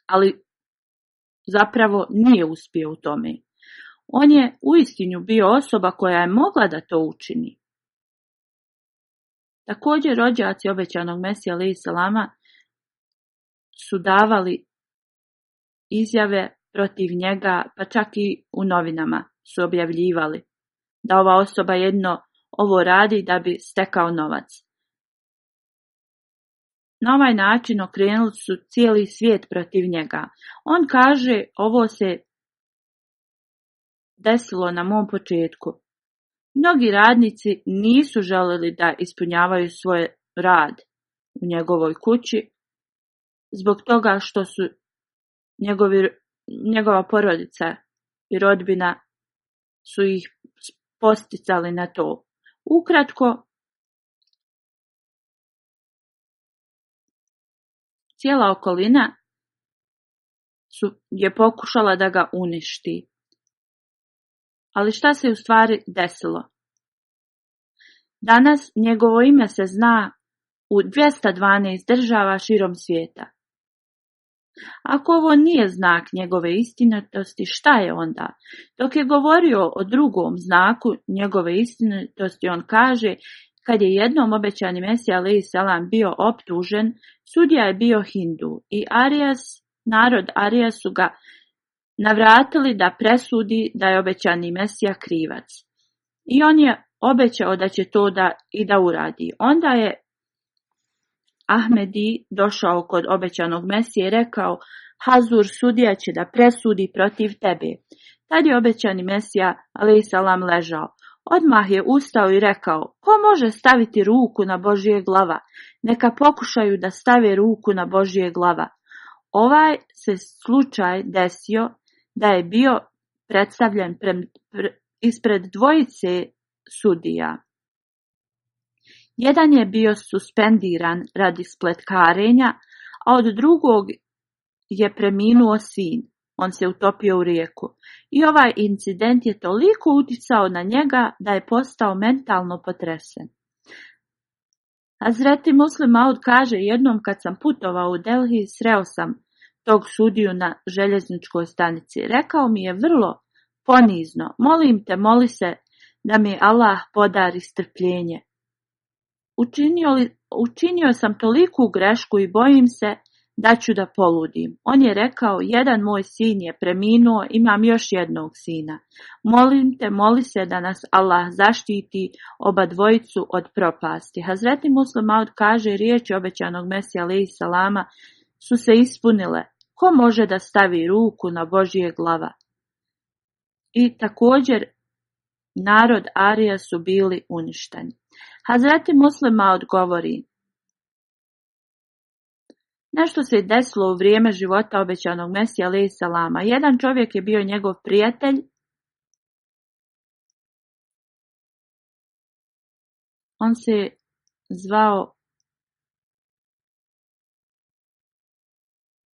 ali zapravo nije uspio u tome. On je uistinu bio osoba koja je mogla da to učini. Također rođaci obećanog Mesija alejhi selama su davali izjave protiv njega, pa čak i u novinama su objavljivali da ova osoba jedno ovo radi da bi stekao novac. Na ovaj način okrenuli su cijeli svijet protiv njega. On kaže: ovo se desilo na mom početku. Mnogi radnici nisu željeli da ispunjavaju svoj rad u njegovoj kući zbog toga što su njegova porodica i rodbina su ih posticali na to. Ukratko, cijela okolina je pokušala da ga uništi. Ali šta se u stvari desilo? Danas njegovo ime se zna u 212 država širom svijeta. Ako ovo nije znak njegove istinitosti, šta je onda? Dok je govorio o drugom znaku njegove istinitosti, on kaže: kad je jednom obećani Mesija alejhi selam bio optužen, sudija je bio Hindu i narod Arija su ga navratili da presudi da je obećani Mesija krivac. I on je obećao da će to da uradi. Onda je Ahmedi došao kod obećanog Mesije i rekao: Hazur, sudija će da presudi protiv tebe. Tad je obećani Mesija alejhi selam ležao. Odmah je ustao i rekao: ko može staviti ruku na Božje glava? Neka pokušaju da stave ruku na Božje glava. Ovaj se slučaj desio da je bio predstavljen ispred dvojice sudija. Jedan je bio suspendiran radi spletkarenja, a od drugog je preminuo sin. On se utopio u rijeku. I ovaj incident je toliko uticao na njega da je postao mentalno potresen. Hazreti Muslim Maud kaže: jednom kad sam putovao u Delhi, sreo sam tog sudiju na željezničkoj stanici. Rekao mi je vrlo ponizno: molim te, moli se da mi Allah podari strpljenje. Učinio sam toliku grešku i bojim se da ću da poludim. On je rekao: jedan moj sin je preminuo, imam još jednog sina. Molim te, moli se da nas Allah zaštiti oba dvojicu od propasti. Hazreti Muslim Maud kaže: riječi obećanog Mesija alejhi selama su se ispunile. Ko može da stavi ruku na Božje glava? I također narod Arija su bili uništeni. Hazreti Muslim Maud govori: nešto se desilo u vrijeme života obećanog Mesija alejhi selama. Jedan čovjek je bio njegov prijatelj. On se zvao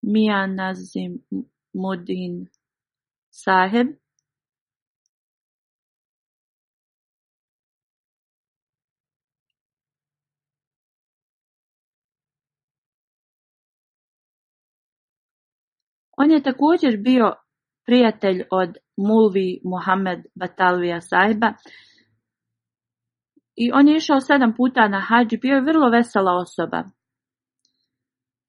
Mia Nazimuddin sahib. On je također bio prijatelj od Mulvi Mohamed Batalvija sahiba i on je išao 7 puta na hadž, bio je vrlo vesela osoba.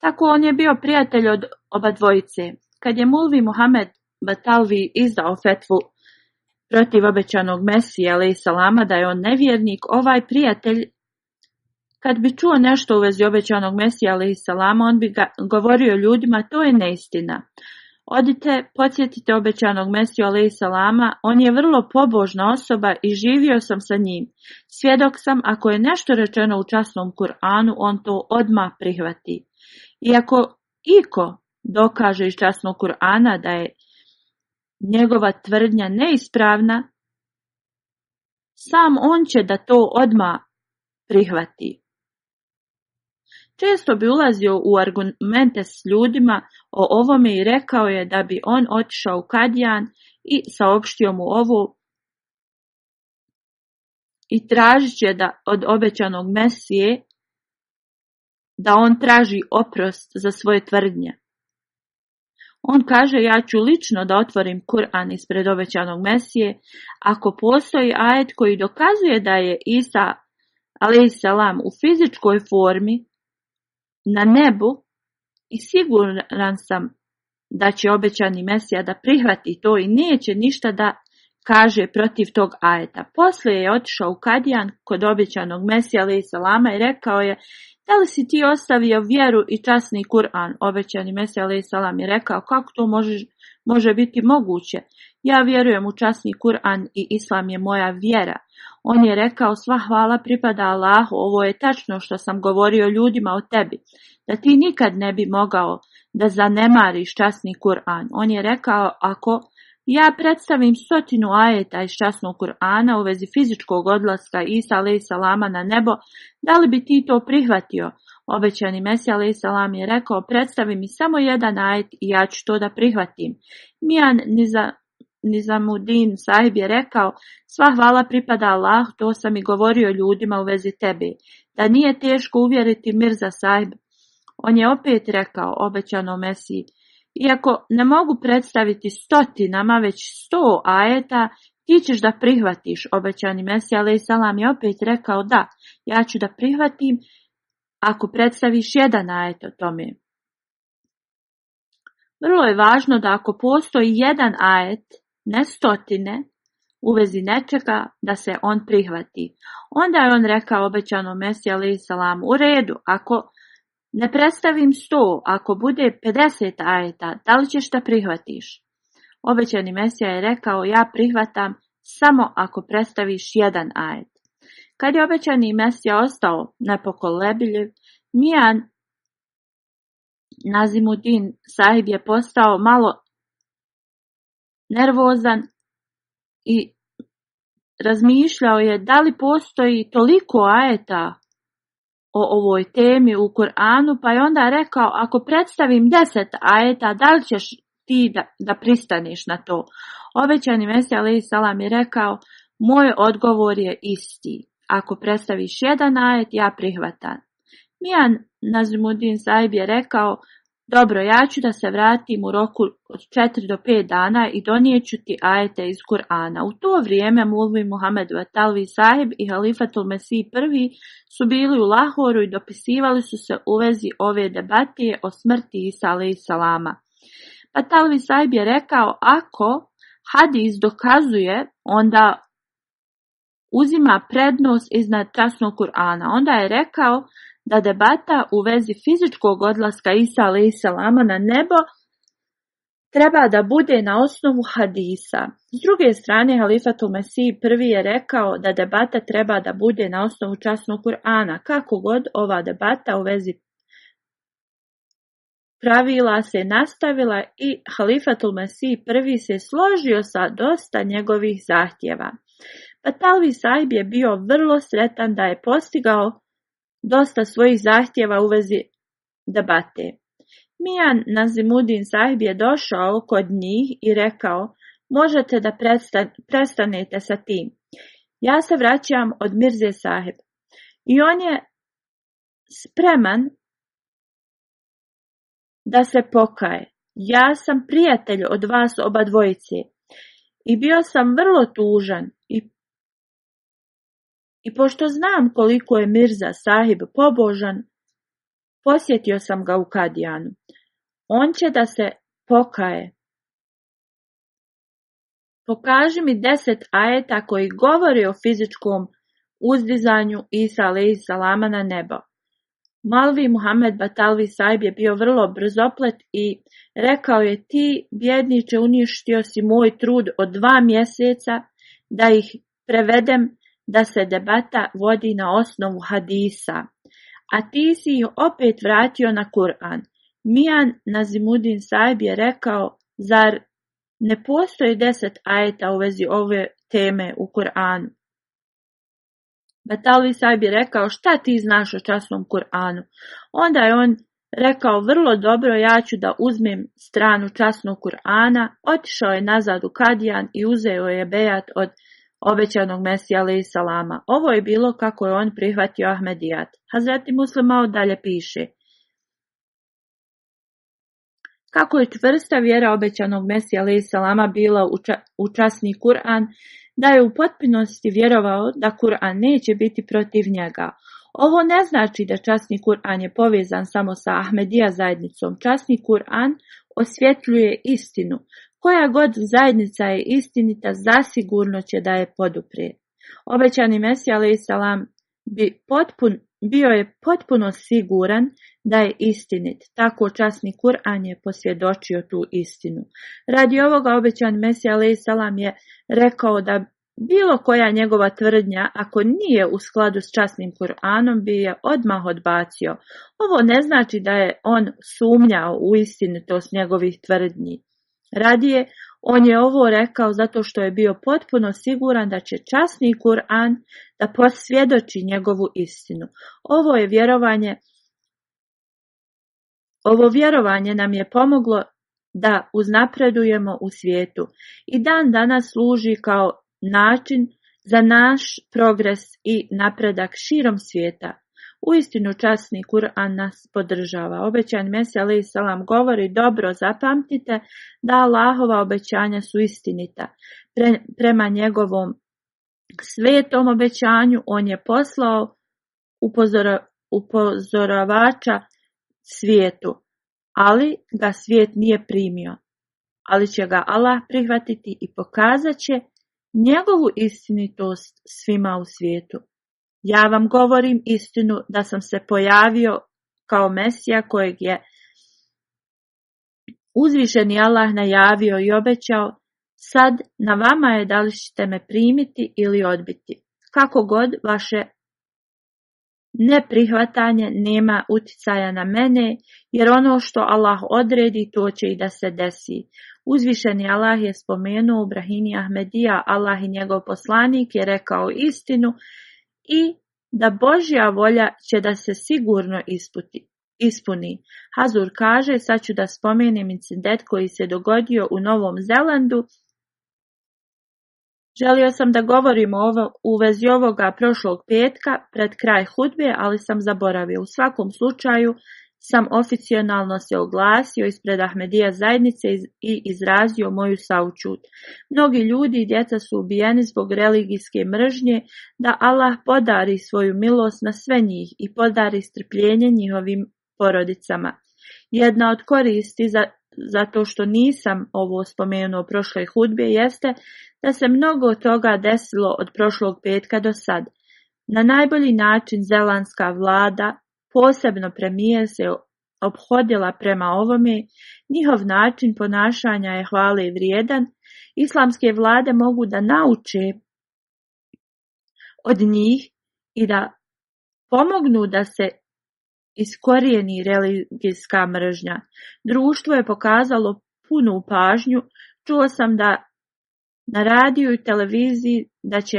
Tako on je bio prijatelj od oba dvojice. Kad je Mulvi Mohamed Batalvi izdao fetvu protiv obećanog Mesija alejhi selama da je on nevjernik, ovaj prijatelj, kad bi čuo nešto u vezi obećanog Mesija alejhi selama, on bi govorio ljudima: to je neistina. Odite, podsjetite obećanog Mesiju alejhi salama, on je vrlo pobožna osoba i živio sam sa njim. Svjedok sam, ako je nešto rečeno u časnom Kur'anu, on to odmah prihvati. I ako iko dokaže iz časnog Kur'ana da je njegova tvrdnja neispravna, sam on će da to odmah prihvati. Često bi ulazio u argumente s ljudima o ovome i rekao je da bi on otišao u Kadijan i saopštio mu ovo i tražit će da od obećanog Mesije da on traži oprost za svoje tvrdnje. On kaže, ja ću lično da otvorim Kur'an ispred obećanog Mesije ako postoji ajet koji dokazuje da je Isa alejhi salam u fizičkoj formi na nebu i siguran sam da će obećani Mesija da prihvati to i neće ništa da kaže protiv tog ajeta. Poslije je otišao u Kadijan kod obećanog Mesija alejhi salama i rekao je, da li si ti ostavio vjeru i časni Kur'an? Obećani Mesija alejhi salam je rekao, kako to može biti moguće? Ja vjerujem u časni Kur'an i Islam je moja vjera. On je rekao, sva hvala pripada Allahu, ovo je tačno što sam govorio ljudima o tebi, da ti nikad ne bi mogao da zanemariš časni Kur'an. On je rekao, ako ja predstavim 100 ajeta iz časnog Kur'ana u vezi fizičkog odlaska Isa alejhi salama na nebo, da li bi ti to prihvatio? Obećani Mesija alejhi salam je rekao, predstavi mi samo jedan ajet i ja ću to da prihvatim. Mijan Nizamuddin sahib je rekao, sva hvala pripada Allah, to sam i govorio ljudima u vezi tebe, da nije teško uvjeriti Mirza sahib. On je opet rekao obećanom Mesiji, iako ne mogu predstaviti 100, već 100 ajeta, ti ćeš da prihvatiš. Obećani Mesija alejhi salam je opet rekao, da, ja ću da prihvatim ako predstaviš jedan ajet o tome. Vrlo je važno da ako postoji jedan ajet, ne 100, u vezi nečega, da se on prihvati. Onda je on rekao obećanom Mesiji alejhi salam, u redu, ako ne predstavim 100, ako bude 50 ajeta, da li ćeš da prihvatiš? Obećani Mesija je rekao, ja prihvatam samo ako predstaviš jedan ajet. Kad je obećani Mesija ostao nepokolebljiv, Mijan Nizamuddin sahib je postao malo nervozan i razmišljao je da li postoji toliko ajeta o ovoj temi u Kur'anu, pa je onda rekao, ako predstavim 10 ajeta, da li ćeš ti da pristaneš na to? Obećani Mesija alejhi salam je rekao, moj odgovor je isti. Ako predstaviš jedan ajet, ja prihvatam. Mijan Nizamuddin sahib je rekao, dobro, ja ću da se vratim u roku od 4 do 5 dana i donijeću ti ajete iz Kur'ana. U to vrijeme Mulvi Muhammed Vatalvi sahib i Halifatul Mesih I su bili u Lahoru i dopisivali su se u vezi ove debatije o smrti Isa alejhi salama. Vatalvi sahib je rekao, ako hadis dokazuje, onda uzima prednost iznad časnog Kur'ana. Onda je rekao da debata u vezi fizičkog odlaska Isa alejhi salama na nebo treba da bude na osnovu hadisa. S druge strane, Halifatul Mesih I je rekao da debata treba da bude na osnovu časnog Kur'ana. Kako god, ova debata u vezi pravila se nastavila i Halifatul Mesih I se složio sa dosta njegovih zahtjeva. Vatalvi sahib je bio vrlo sretan da je postigao dosta svojih zahtjeva u vezi debate. Mijan Nizamuddin sahib je došao kod njih i rekao, možete da prestanete sa tim. Ja se vraćam od Mirze sahib. I on je spreman da se pokaje. Ja sam prijatelj od vas oba dvojice i bio sam vrlo tužan i pošto znam koliko je Mirza sahib pobožan, posjetio sam ga u Kadijanu. On će da se pokaje. Pokaži mi 10 ajeta koji govore o fizičkom uzdizanju Isa alejhi salama na nebo. Malvi Muhammed Batalvi Saib je bio vrlo brzoplet i rekao je: ti, bjedniče, uništio si moj trud od 2 mjeseca da ih prevedem, da se debata vodi na osnovu hadisa, a ti si ih opet vratio na Kur'an. Mijan Nazimudin Saib je rekao: zar ne postoji 10 ajeta u vezi ove teme u Kur'anu? Batalvi Saib je rekao: šta ti znaš o časnom Kur'anu? Onda je on rekao: vrlo dobro, ja ću da uzmem stranu časnog Kur'ana. Otišao je nazad u Kadijan i uzeo je bejat od obećanog Mesija alejhi salama. Ovo je bilo kako je on prihvatio Ahmedijat. Hazreti Muslim Maud dalje piše: kako je čvrsta vjera obećanog Mesija alejhi salama bila u časni Kur'an, da je u potpunosti vjerovao da Kur'an neće biti protiv njega. Ovo ne znači da časni Kur'an je povezan samo sa Ahmedija zajednicom. Časni Kur'an osvjetljuje istinu. Koja god zajednica je istinita, zasigurno će da je podupre. Obećani Mesija alejhi salam bio je potpuno siguran da je istinit. Tako časni Kur'an je posvjedočio tu istinu. Radi ovoga obećani Mesija alejhi salam je rekao da bilo koja njegova tvrdnja, ako nije u skladu s časnim Kur'anom, bi je odmah odbacio. Ovo ne znači da je on sumnjao u istinitost njegovih tvrdnji. Radije, on je ovo rekao zato što je bio potpuno siguran da će časni Kur'an da posvjedoči njegovu istinu. Ovo vjerovanje nam je pomoglo da uznapredujemo u svijetu i dan danas služi kao način za naš progres i napredak širom svijeta. Uistinu časni Kur'an nas podržava. Obećani Mesija alejhi salam govori: dobro zapamtite da Allahova obećanja su istinita. Prema njegovom svetom obećanju on je poslao upozoravača svijetu, ali ga svijet nije primio. Ali će ga Allah prihvatiti i pokazat će njegovu istinitost svima u svijetu. Ja vam govorim istinu da sam se pojavio kao Mesija kojeg je uzvišeni Allah najavio i obećao. Sad na vama je da li ćete me primiti ili odbiti. Kako god, vaše neprihvatanje nema uticaja na mene, jer ono što Allah odredi, to će i da se desi. Uzvišeni Allah je spomenuo u Brahini Ahmedija: Allah i njegov poslanik je rekao istinu i da Božja volja će da se sigurno ispuni. Hazur kaže: sad ću da spomenem incident koji se dogodio u Novom Zelandu. Želio sam da govorim u vezi ovoga prošlog petka pred kraj hudbe, ali sam zaboravio. U svakom slučaju sam oficijalno se oglasio ispred Ahmedija zajednice i izrazio moju saučut. Mnogi ljudi i djeca su ubijeni zbog religijske mržnje, da Allah podari svoju milost na sve njih i podari strpljenje njihovim porodicama. Jedna od koristi zato što nisam ovo spomenuo prošloj hudbe jeste da se mnogo toga desilo od prošlog petka do sad. Na najbolji način zelandska vlada, posebno premijer, se ophodila prema ovome. Njihov način ponašanja je hvale vrijedan. Islamske vlade mogu da nauče od njih i da pomognu da se iskorijeni religijska mržnja. Društvo je pokazalo punu pažnju. Čuo sam da na radiju i televiziji da će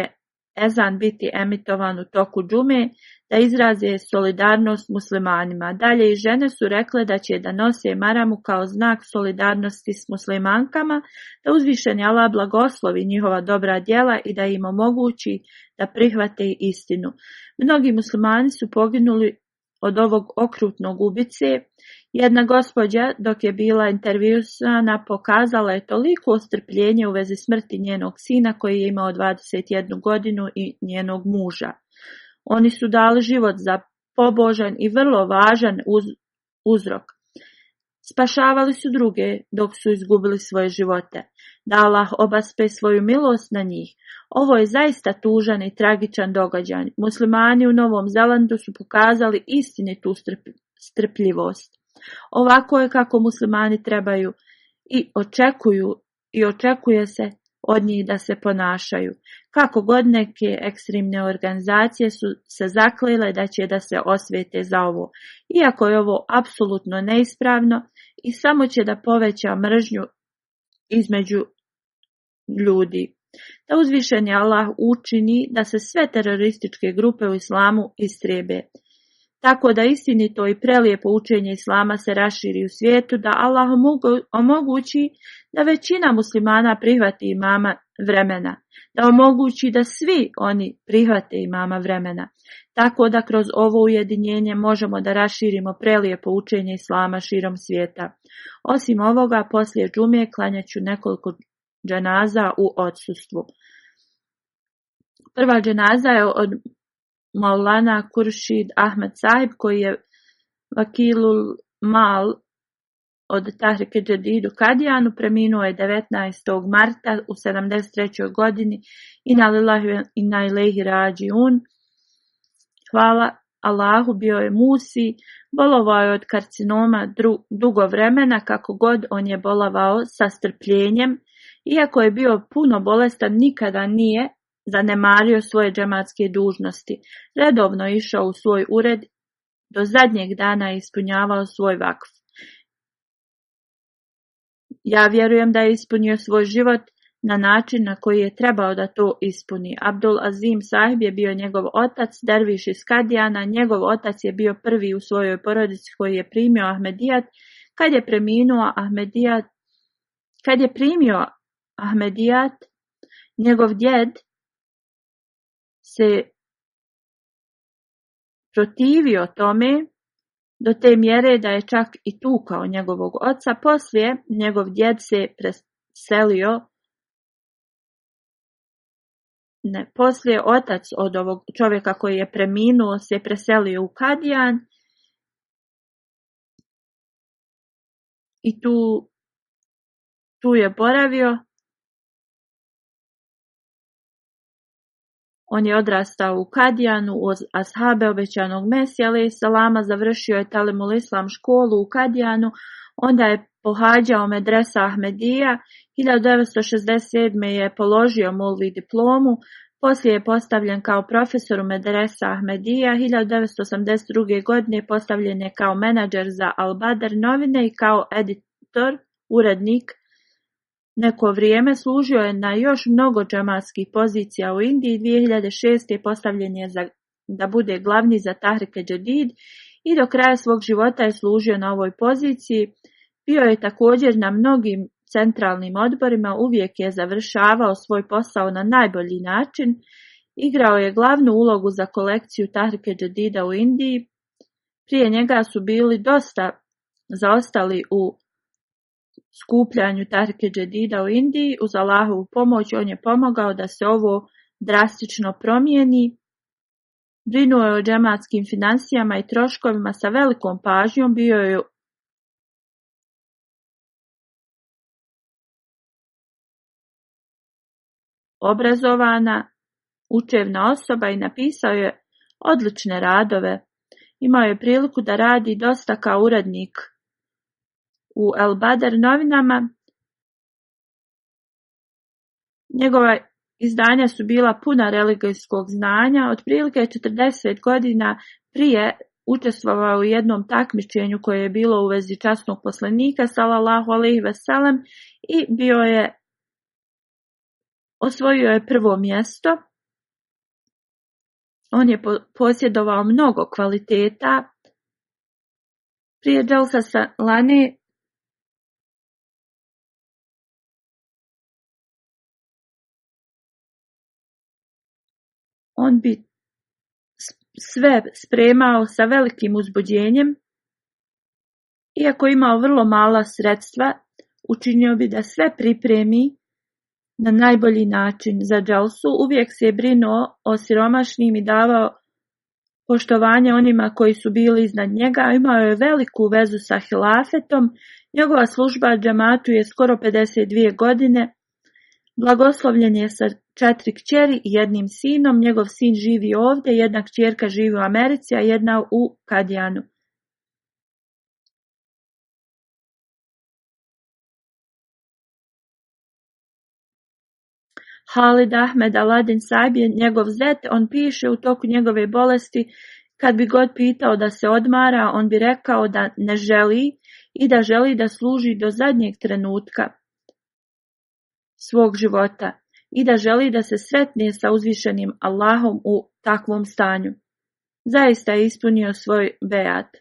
ezan biti emitovan u toku džume, da izraze solidarnost muslimanima. Dalje i žene su rekle da će da nose maramu kao znak solidarnosti s muslimankama, da uzvišeni Allah blagoslovi njihova dobra djela i da im omogući da prihvate istinu. Mnogi muslimani su poginuli od ovog okrutnog ubice. Jedna gospođa, dok je bila intervjuisana, pokazala je toliko strpljenje u vezi smrti njenog sina koji je imao 21 godinu i njenog muža. Oni su dali život za pobožan i vrlo važan uzrok. Spašavali su druge dok su izgubili svoje živote. da Allah obaspe svoju milost na njih. Ovo je zaista tužan i tragičan događaj. Muslimani u Novom Zelandu su pokazali istinitu strpljivost. Ovako je kako muslimani trebaju i očekuje se od njih da se ponašaju. Kako god neke ekstremne organizacije su se zaklele da se osvete za ovo. Iako je ovo apsolutno neispravno i samo će da poveća mržnju između ljudi. Da uzvišeni Allah učini da se sve terorističke grupe u islamu istrebe. Tako da istinito i prelijepo učenje islama se raširi u svijetu, da Allah omogući da većina muslimana prihvati imama vremena, da omogući da svi oni prihvate imama vremena, tako da kroz ovo ujedinjenje možemo da raširimo prelijepo učenje islama širom svijeta. Osim ovoga, poslije džumije klanjat ću nekoliko dženaza u odsustvu. Prva dženaza je od Maulana Kuršid Ahmed Sahib, koji je vakilul mal od Tahrike Džedid u Kadijanu. Preminuo je 19. marta u 73. godini. Inna lillahi wa inna ilaihi rađiun. Hvala Allahu, bio je Musi, bolovao je od karcinoma dugo vremena, kako god on je bolovao sa strpljenjem. Iako je bio puno bolestan, nikada nije zanemario svoje džematske dužnosti. Redovno išao u svoj ured, do zadnjeg dana je ispunjavao svoj vakf. Ja vjerujem da je ispunio svoj život na način na koji je trebao da to ispuni. Abdul Azim Sahib je bio njegov otac, derviš iz Kadijana. Njegov otac je bio prvi u svojoj porodici koji je primio Ahmedijat. Kad je primio Ahmedijat, njegov djed se protivio tome do te mjere da je čak i tukao njegovog oca. Poslije njegov djed se preselio, poslije otac od ovog čovjeka koji je preminuo se preselio u Kadijan i tu je boravio. On je odrastao u Kadijanu uz ashabe obećanog Mesija alejhi selama, završio je Talimul Islam školu u Kadijanu, onda je pohađao medresa Ahmedija, 1967. je položio mulvi diplomu, poslije je postavljen kao profesor u medresa Ahmedija, 1982. godine postavljen je kao menadžer za Al Badr novine i kao editor, urednik. Neko vrijeme služio je na još mnogo džematskih pozicija u Indiji. 2006. postavljen je da bude glavni za Tahrike Džedid i do kraja svog života je služio na ovoj poziciji. Bio je također na mnogim centralnim odborima, uvijek je završavao svoj posao na najbolji način. Igrao je glavnu ulogu za kolekciju Tahrike Džedida u Indiji. Prije njega su bili dosta zaostali u skupljanju Tahrike Džedida u Indiji. Uz Allahovu pomoć on je pomogao da se ovo drastično promijeni. Brinuo je o džematskim financijama i troškovima sa velikom pažnjom, bio je obrazovana, učevna osoba i napisao je odlične radove. Imao je priliku da radi dosta kao urednik u Al Badr novinama. Njegova izdanja su bila puna religijskog znanja. Otprilike 40 godina prije učestvovao u jednom takmičenju koje je bilo u vezi časnog poslanika sallallahu alejhi ve sellem i osvojio je prvo mjesto. On je posjedovao mnogo kvaliteta. Prije Dželsa Salane on bi sve spremao sa velikim uzbuđenjem. Iako imao vrlo mala sredstva, učinio bi da sve pripremi na najbolji način za dželsu. Uvijek se je brinuo o siromašnim i davao poštovanje onima koji su bili iznad njega. Imao je veliku vezu sa hilafetom. Njegova služba džematu je skoro 52 godine. Blagoslovljen je sa 4 kćeri i jednim sinom. Njegov sin živi ovdje, jedna kćerka živi u Americi, a jedna u Kadijanu. Halid Ahmed Aladin Saib je njegov zet. On piše u toku njegove bolesti, kad bi god pitao da se odmara, on bi rekao da ne želi i da želi da služi do zadnjeg trenutka svog života i da želi da se sretne sa uzvišenim Allahom u takvom stanju. Zaista je ispunio svoj bejat.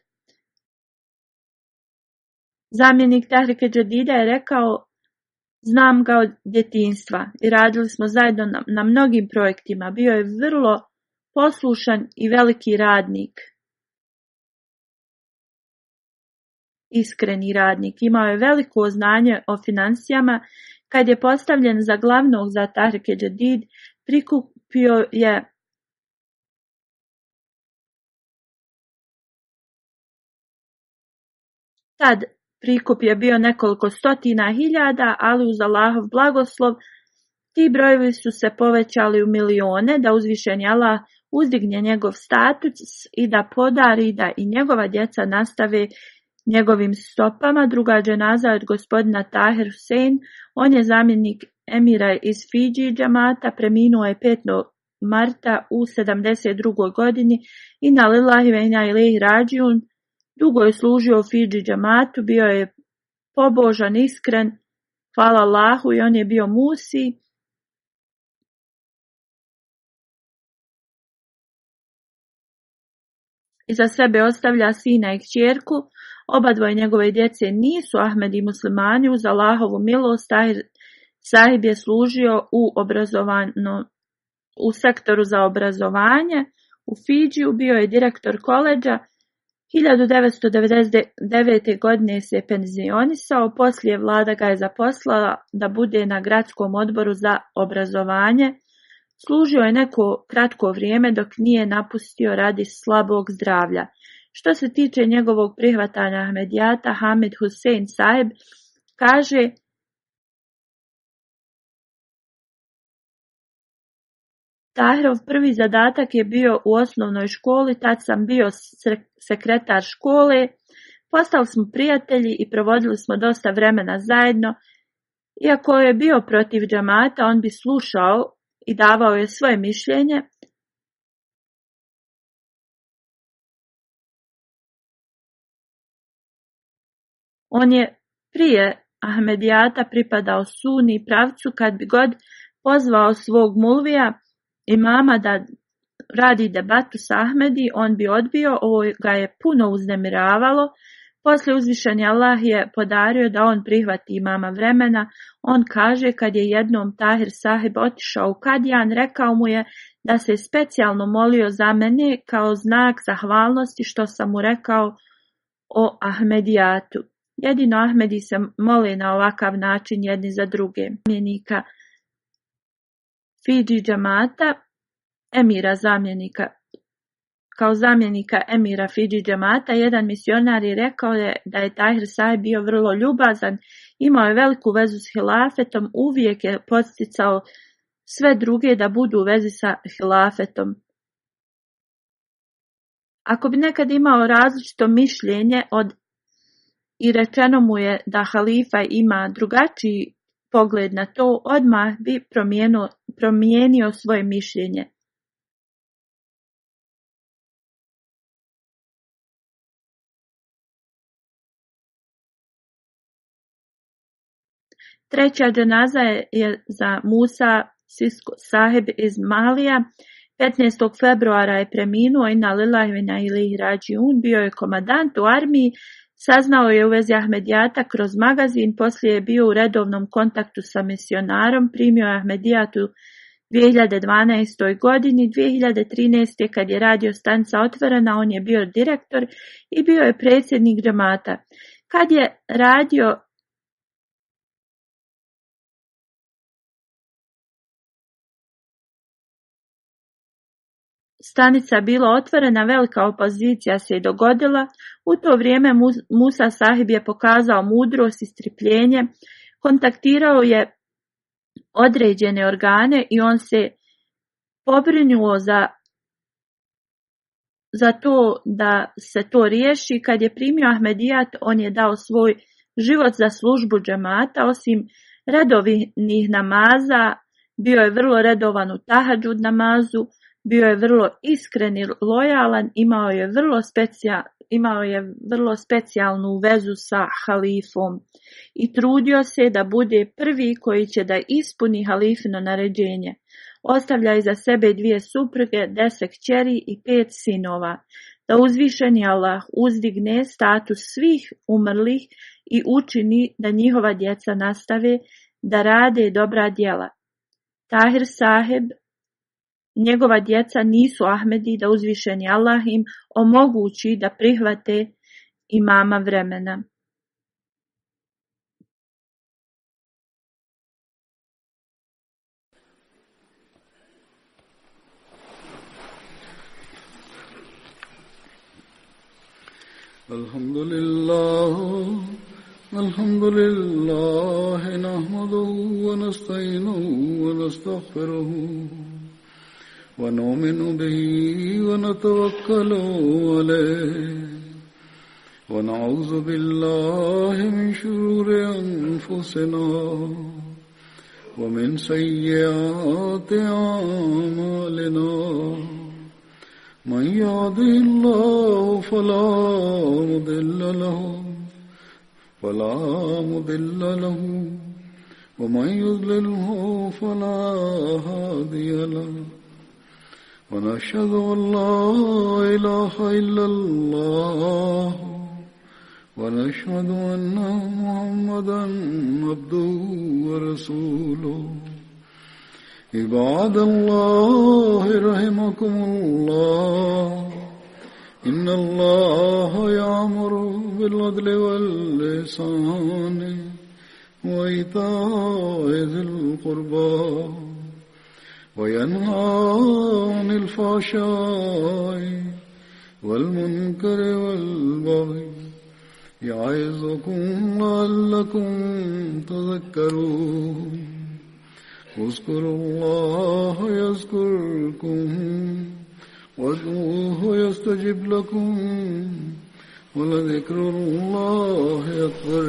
Zamjenik Tehrike Džadida je rekao: znam ga od djetinjstva i radili smo zajedno na mnogim projektima. Bio je vrlo poslušan i veliki radnik. Iskreni radnik. Imao je veliko znanje o financijama. Kad je postavljen za glavnog za Tehrike Džadid, prikupio je tad prikup je bio nekoliko stotina hiljada, ali uz Allahov blagoslov ti brojevi su se povećali u milione, da uzvišeni Allah uzdigne njegov status i da podari da i njegova djeca nastave njegovim stopama. Druga dženaza od gospodina Tahir Hussein, on je zamjenik emira iz Fidži džamata, preminuo je 5. marta u 72. godini. Inna lillahi ve inna ilejhi rađiun. Dugo je služio u Fidži džamatu, bio je pobožan, iskren, hvala Allahu, i on je bio musi. Iza sebe ostavlja sina i kćerku. Oba dvoje njegove djece nisu Ahmedi muslimani. Uz Allahovu milost Tahir Sahib je služio u sektoru za obrazovanje u Fidžiju, bio je direktor koledža. 1999. godine se je penzionisao, poslije vlada ga je zaposlala da bude na gradskom odboru za obrazovanje. Služio je neko kratko vrijeme dok nije napustio radi slabog zdravlja. Što se tiče njegovog prihvatanja Ahmedijata, Hamid Hussein Saib kaže: Tahirov prvi zadatak je bio u osnovnoj školi, tad sam bio sekretar škole, postali smo prijatelji i provodili smo dosta vremena zajedno. Iako je bio protiv džamata, on bi slušao i davao je svoje mišljenje. On je prije Ahmedijata pripadao Suni pravcu. Kad bi god pozvao svog mulvija, imama, da radi debatu s Ahmedi, on bi odbio. Ovo ga je puno uznemiravalo. Poslije uzvišeni Allah je podario da on prihvati imama vremena. On kaže: kad je jednom Tahir Sahib otišao u Kadijan, rekao mu je da se specijalno molio za mene kao znak zahvalnosti što sam mu rekao o Ahmedijatu. Jedino Ahmedi se mole na ovakav način jedni za druge. Zamjenika Fidži džamata, emira zamjenika. Kao zamjenika emira Fidži džamata, jedan misionar je rekao da je Tahir Sahib bio vrlo ljubazan, imao je veliku vezu s hilafetom, uvijek je podsticao sve druge da budu u vezi sa hilafetom. Ako bi nekad imao različito mišljenje i rečeno mu je da halifa ima drugačiji pogled na to, odmah bi promijenio svoje mišljenje. Treća dženaza je za Musa Sisko Sahib iz Malija. 15. februara je preminuo. Inna lillahi ve inna ilejhi rađiun. Bio je komandant u armiji. Saznao je u vezi Ahmedijata kroz magazin. Poslije je bio u redovnom kontaktu sa misionarom. Primio je Ahmedijat u 2012. godini. 2013. kad je radio stanica otvorena, on je bio direktor i bio je predsjednik džamata. Kad je radio stanica bila otvorena, velika opozicija se je dogodila. U to vrijeme Musa Sahib je pokazao mudrost i strpljenje. Kontaktirao je određene organe i on se pobrinuo za to da se to riješi. Kad je primio Ahmedijat, on je dao svoj život za službu džemata. Osim redovnih namaza, bio je vrlo redovan u tahadžud namazu, bio je vrlo iskren i lojalan, imao je vrlo specijalnu vezu sa halifom i trudio se da bude prvi koji će da ispuni halifino naređenje. Ostavlja iza sebe 2 supruge, 10 kćeri i 5 sinova. Da uzvišeni Allah uzdigne status svih umrlih i učini da njihova djeca nastave da rade dobra djela. Tahir Saheb, njegova djeca nisu Ahmedi, da uzvišeni Allah im omogući da prihvate imama vremena. Alhamdulillah, nahmaduhu wa nasta'inuhu wa nastaghfiruhu wa nu'minu bihi wa natawakkalu alayhi wa na'udhu billahi min shururi anfusina wa min sayyiati a'malina. من يهده الله فلا مضل له ومن يضلله فلا هادي له ونشهد أن لا إله إلا الله ونشهد أن محمدا عبده ورسوله. عباد الله رحمكم الله إن الله يأمر بالعدل والإحسان وإيتاء ذي القربى وينهى عن الفحشاء والمنكر والبغي يعظكم لعلكم تذكرون. اذكروا الله يذكركم وادعوه يستجب لكم ولذكر الله أكبر.